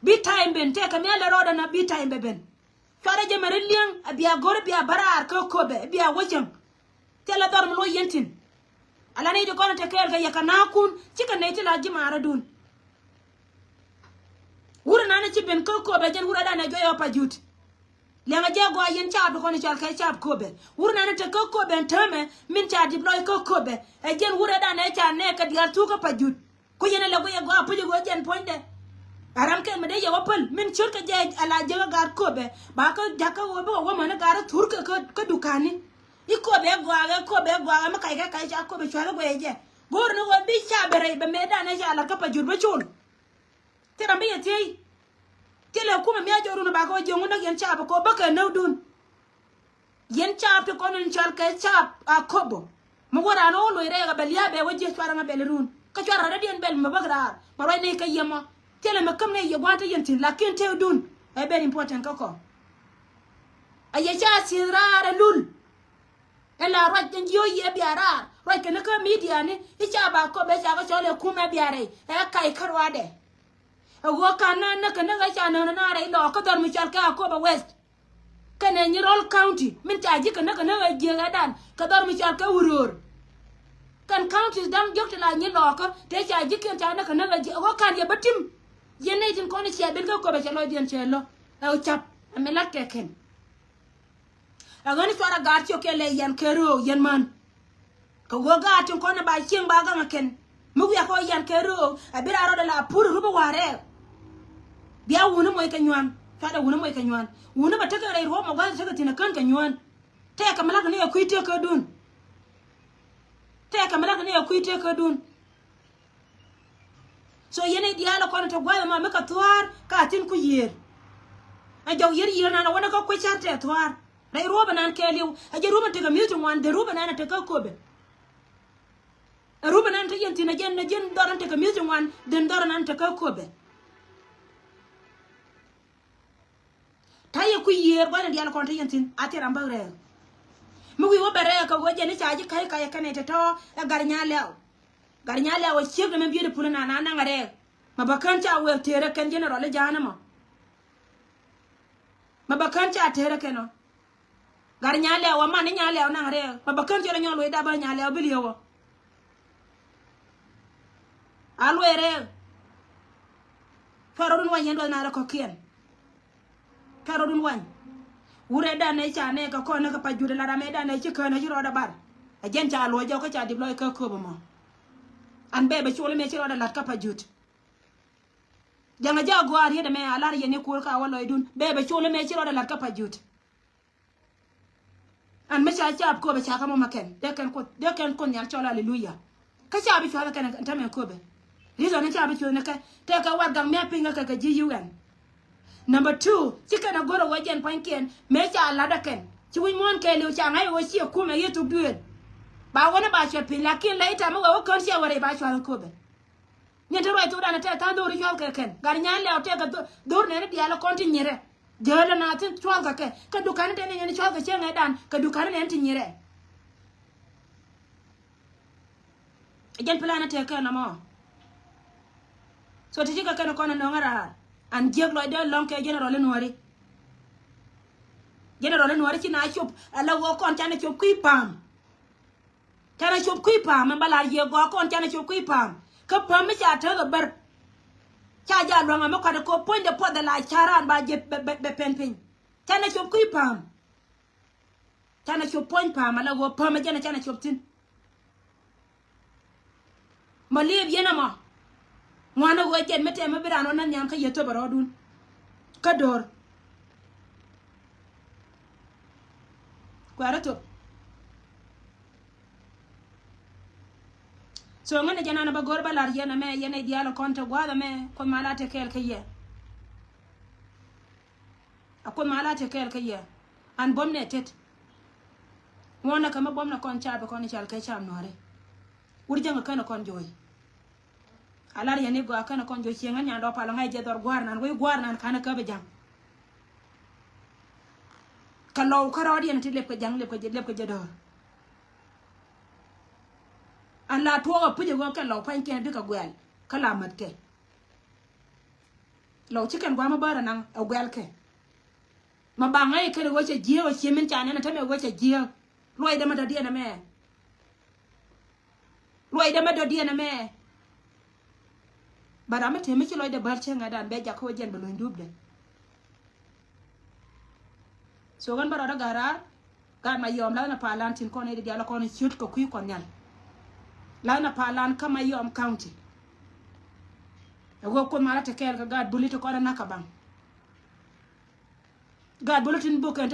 Bi time ben tɛkɛ mi a lɛ rɔɔdɛ na bi time bɛ ben. Cuarɛ jɛ mɛ ri li̱eŋ a bia go̱r a bia bä raar kä köpɛ a bia wä cäŋ. Thilɛ dhɔr mi luɔc yɛn thi̱n. Ala nɛy ti kɔn te kɛɛl kɛ yɛ kɛ na̱a̱kun cikɛ nɛy ti la ji̱ maarä dun. Wur nanɛ ci ben kä köpɛ jɛn wur ɛ danɛ juɔy ɔ pa jut. Liɛŋɛ jɛ gɔaa yɛn caap ti kɔn i̱ cɔal kɛ caap köpɛ wur nanɛ te kä köpɛ ɛn täämɛ min ca dip lɔc kä köpɛ. Ɛ jɛn wur ɛ danɛ ca nɛɛk kɛ diaal thuk kä pa jut. Ku yɛn ɛ lɛ guiyɛ gɔaa puc ɛ ɣöö jɛn puɔ̱nydɛ. A ram kɛn mi dee yɛ wä päl min ciöt kɛ jɛ a la jek a gaat Köpɛ ba kä jakä wä bikɛ wä mäni gaat a thur kɛ kä dukani. I̱ Köpɛ ɛ gɔakɛ, Köpɛ ɛ gɔakɛ mi kackɛ kac ca Köpɛ cua̱th ɛ guɛy jɛ. Go̱o̱r ni ɣöö bi ca bɛ rɛy bɛ mëëdan ɛ ca la̱t kä Pajut bä col. Thil ram bi yɛ thiec. Thilɛ kumɛ mi a jɔk run ɛ ba kɛ wä jiɛŋ wä näk yɛn ca bɛ kɛ wä bä kɛ näk dun. Yɛn caap ti kɔn in cɔal kɛ caap Akobo. Mi wä raan ɣöö luɔc rɛɛk a bɛ lia̱a̱ bɛ wä jiɛ cuarɛ ŋa bɛl irun kä cuarɛ rɔ̱diɛn bɛl mi bäk raar ma ruac nɛy kä yɛmɔ. Thilɛ mi käm nɛy yɛ gua̱a̱n te yɛn thi̱n lakin tëëkdun ɛ very important kä kɔ. A yɛ ca thieth raar ɛ lul. Ɛn la ruac kɛ jiö yɛ bia raar ruac kɛ ni kä media ni i̱ caap Akobo ɛ ca kä cɔl ɛ kumɛ bia rɛy ɛ kac kä ruaadɛ. Ɛ ɣöö ka̱n na näk kɛ näk ɛ ca näk na rɛy lɔɔk kä dhɔr mi cɔal kɛ Akobo West. Kɛnɛ Nyirol County min ca ji̱ kɛ näk kɛ näk ɛ jiäk ɛ dan kɛ dhɔr mi cɔal kɛ Wuror. Kɛn counties da̱ŋ diɔ̱k ti la nyi lɔɔkä tëë ca ji̱ kiɛn ca näk kɛ näk ɛ jiäk ɛ ɣöö ka̱n yɛ bä tim. Yɛn nɛy tin kɔn i̱ ciɛ ben kä Köpɛ cɛ lɔcdiɛn cɛ lɔ ɛ ɣöö ca̱p ɛ mi la̱t kɛ kɛn. Ɛ ɣän i̱ cuarɛ gaat ciök kɛ lɛ yɛn kɛ röök yɛn män. Kɛ ɣöö gaat tin kɔn ɛ ba cieŋ ba gaŋ ɛ kɛn. Mi wiak kɛ ɣöö yɛn kɛ röök ɛ bi raa rɔɔdɛ la pur ɛ rup ɛ wa̱a̱ rɛɛk. Bia wuni moc kɛ nyuan cuarɛ wuni moc kɛ nyuan wuni bɛ tekɛ rɛy ruɔ̱p mɛ gua̱th tekɛ thi̱n ɛ kän kɛ nyuan. Tɛɛkɛ mi la̱t kɛ ni ɛ kui̱ tëëkädun. Tɛɛkɛ mi la̱t kɛ ni ɛ kui̱ tëëkädun. So yɛn i̱ diaal ɛ kɔn te gua̱th ɛmɔ mi kɛ thua̱a̱r ka thi̱n ku yiëër. Ɛ jɔk yiër yiër nan ɛ wänä kä kui̱ ca̱r tɛ thua̱a̱r rɛy ruɔ̱p ɛnan kɛɛliw ɛ jɛ ruɔ̱p ɛn tekɛ mi̱th ti ŋuan dee ruɔ̱p ɛnan ɛ tekä Köpɛ. Ɛ ruɔ̱p ɛnan te yɛn thi̱n ɛ jɛn ɛ jɛn dhɔr ɛn tekɛ mi̱th ti ŋuan dee dhɔr ɛnan tekä Köpɛ. Ta̱yɛ kui̱ yiëër gua̱n in diaal kɔn te yɛn thi̱n a thil ram bäk rɛɛk. Mi wi̱i̱ wä bɛ rɛɛk kɛ ɣöö jɛn i̱ ca ji̱ ka̱c ka̱c ɛ kɛn ɛ te tɔ̱ ɛ Gat Nyalɛw. Gat Nyalɛw ɛ ciek dämɛ beautiful in a na naŋ rɛɛk. Ma bä kän ca wëë tëërä kɛn general i̱ ja̱a̱n ɛmɔ. Ma bä kän ca tëërä kɛn ɔ. Gat Nyalɛw ɛ man i̱ Nyalɛw naŋ rɛɛk ma bä kän cɛ rɔ nyɔl wec dap bä Nyalɛw bi li̱ew ɔ. A luee rɛɛk. Cuarɛ run wa̱ny yɛn duɔth na rɛ kɔ̱kiɛn. Cuarɛ run wa̱ny. Wurɛ dan nɛ ca nɛ kɛ kɔn nɛ kɛ Pajut la ram ɛ dan nɛ ci kään nɛ ci rɔɔdɛ bar. Ɛ jɛn ca luɔc jɔk kä ca dip lɔc kä Köpɛ mɔ. An bɛ bɛ col mɛ ci rɔɔdɛ la̱t kä Pajut. Jaŋ a jɛ a gɔaa riet ɛmɛ a lar yɛn i̱ kuɔl ka wä lɔcdun bɛ bɛ col mɛ ci rɔɔdɛ la̱t kä Pajut. An mi ca caap Köpɛ ca kä mɔ ma kɛn dee kɛn Kuoth dee kɛn Kuoth Nhial cɔl aleluya. Kä ca bi cuath kɛn tämɛ Köpɛ. Reason ni ca bi cuath ni kɛ tɛkɛ warɛgak mi a piny kɛ kɛ ji̱ U N. Number two ci kɛn a go̱r a wä jɛn pua̱nykiɛn mëë ca lat a kɛn ci wi̱c muɔ̱ɔ̱n kɛɛliw ca ŋa̱c a wä ciɛ kumɛ yiëë thuk duëël. Ba wä ni ba cuɛt piny lakin lɛ i̱ tam mi wɛ wä kään ciɛ wä rɛy ba cuath Köpɛ. Nyin te ruac thokdan ɛ tɛth tha̱a̱ŋ dho̱r i̱ cua̱l kɛ kɛn gat nyan lɛw tɛk kɛ dho̱r nɛn i̱ diaal i̱ kɔn ti nyirɛ. Jäälä na thi̱n cua̱l kɛ kɛ kɛ duka̱n i̱ tɛn i̱ nyin i̱ cua̱l kɛ cieŋ ɛ dan kɛ duka̱n i̱ nɛn ti nyirɛ. Jɛn plan i̱ tɛk kɛn ɛmɔ. So ti ci kɛ kɛn i̱ kɔn i̱ nöŋ ɛ raar an jiäk lɔcdɛ lɔ̱ŋ kɛ general i̱ nuääri. General i̱ nuääri ci na cop ɛ lɛ ɣöö kɔn canɛ cop kui̱ pa̱a̱m. Canɛ cop kui̱ pa̱a̱m ɛn ba lar yiëë gɔaa kɔn canɛ cop kui̱ pa̱a̱m. Kä päm mi ca tääk ɛ bär. Ca jaa luäŋ ɛ mi kuat ɛ kop puɔ̱nydɛ puɔth ɛ la ca̱r raan ba jiɛth bɛ, bɛ, bɛ pɛn piny. Canɛ cop kui̱ pa̱a̱m. Canɛ cop puɔ̱ny pa̱a̱m ala ɣöö päm ɛ jɛn ɛ canɛ cop thi̱n. Mɔ liep yɛn ɛmɔ. Ŋuan ɛ ɣöö jɛn mi tɛm mi bi raan ɣöö na nhiam kä yɛ thöp ɛ rɔɔdun. Kä do̱r. Kuɛ̈rä thöp. So ŋän ɛ jɛ nan ɛ bä go̱r bä lar yɛn ɛmɛ yɛn ɛ diaal ɛ kɔn te gua̱a̱th ɛmɛ Kuoth mal a te kɛɛl kä yɛ. A Kuoth mal a te kɛɛl kä yɛ. An buɔ̱m nɛ tet. Ŋuɔ̱n ɛ kä mi buɔ̱m nɛ kɔn caap ɛ kɔn i̱ cal kɛ caam nuääri. Wur jäŋ ɛ kän ɛ kɔn jo̱o̱c. A lar yɛn i̱ gɔaa kän ɛ kɔn jo̱o̱c cieŋ ɣän nyandɔɔ pal ɛ ŋa̱c jɛ dhɔr gua̱a̱r nan wec gua̱a̱r nan ka̱n ɛ käp ɛ ja̱ŋ. Kɛ lɔw kärɔɔdiɛn ti lep kɛ ja̱ŋ lep kɛ jɛ, lep kɛ jɛ dɔ̱r. An la tuɔɔk a puc a ɣöö kɛ lɔw pa̱nykiɛn bikɛ guɛl kä la mätkɛ. Lɔw ci kɛn gua̱a̱m a bäär anaŋ a guɛlkɛ. Ma ba ŋa̱c kɛn a ɣöö cɛ jiääk a cie min ca nɛn a tämɛ a ɣöö cɛ jiääk. Luɔcdɛ ma dɔ̱diɛn ɛmɛ. Luɔcdɛ mɛ dɔ̱diɛn ɛmɛ. Bä ram mi tëë mi ci lɔcdɛ bäl cäŋ ɛ dan bɛ jak kä wä jiɛn bɛ luny duupdɛ. So ɣän bä rɔɔdä ga̱r raar. Gaat Mayɔm la̱th na pa̱a̱lan tin kɔn i̱ di diaal kɔn i̱ ciöt kɛ kui̱ kɔn nhial. La̱th na pa̱a̱lan kä Mayɔm County. Ɛ wee Kuoth malä ti kɛɛl kɛ gaat buli ti kɔn ɛ nak kɛ baŋ. Gaat buli tin bok kɛn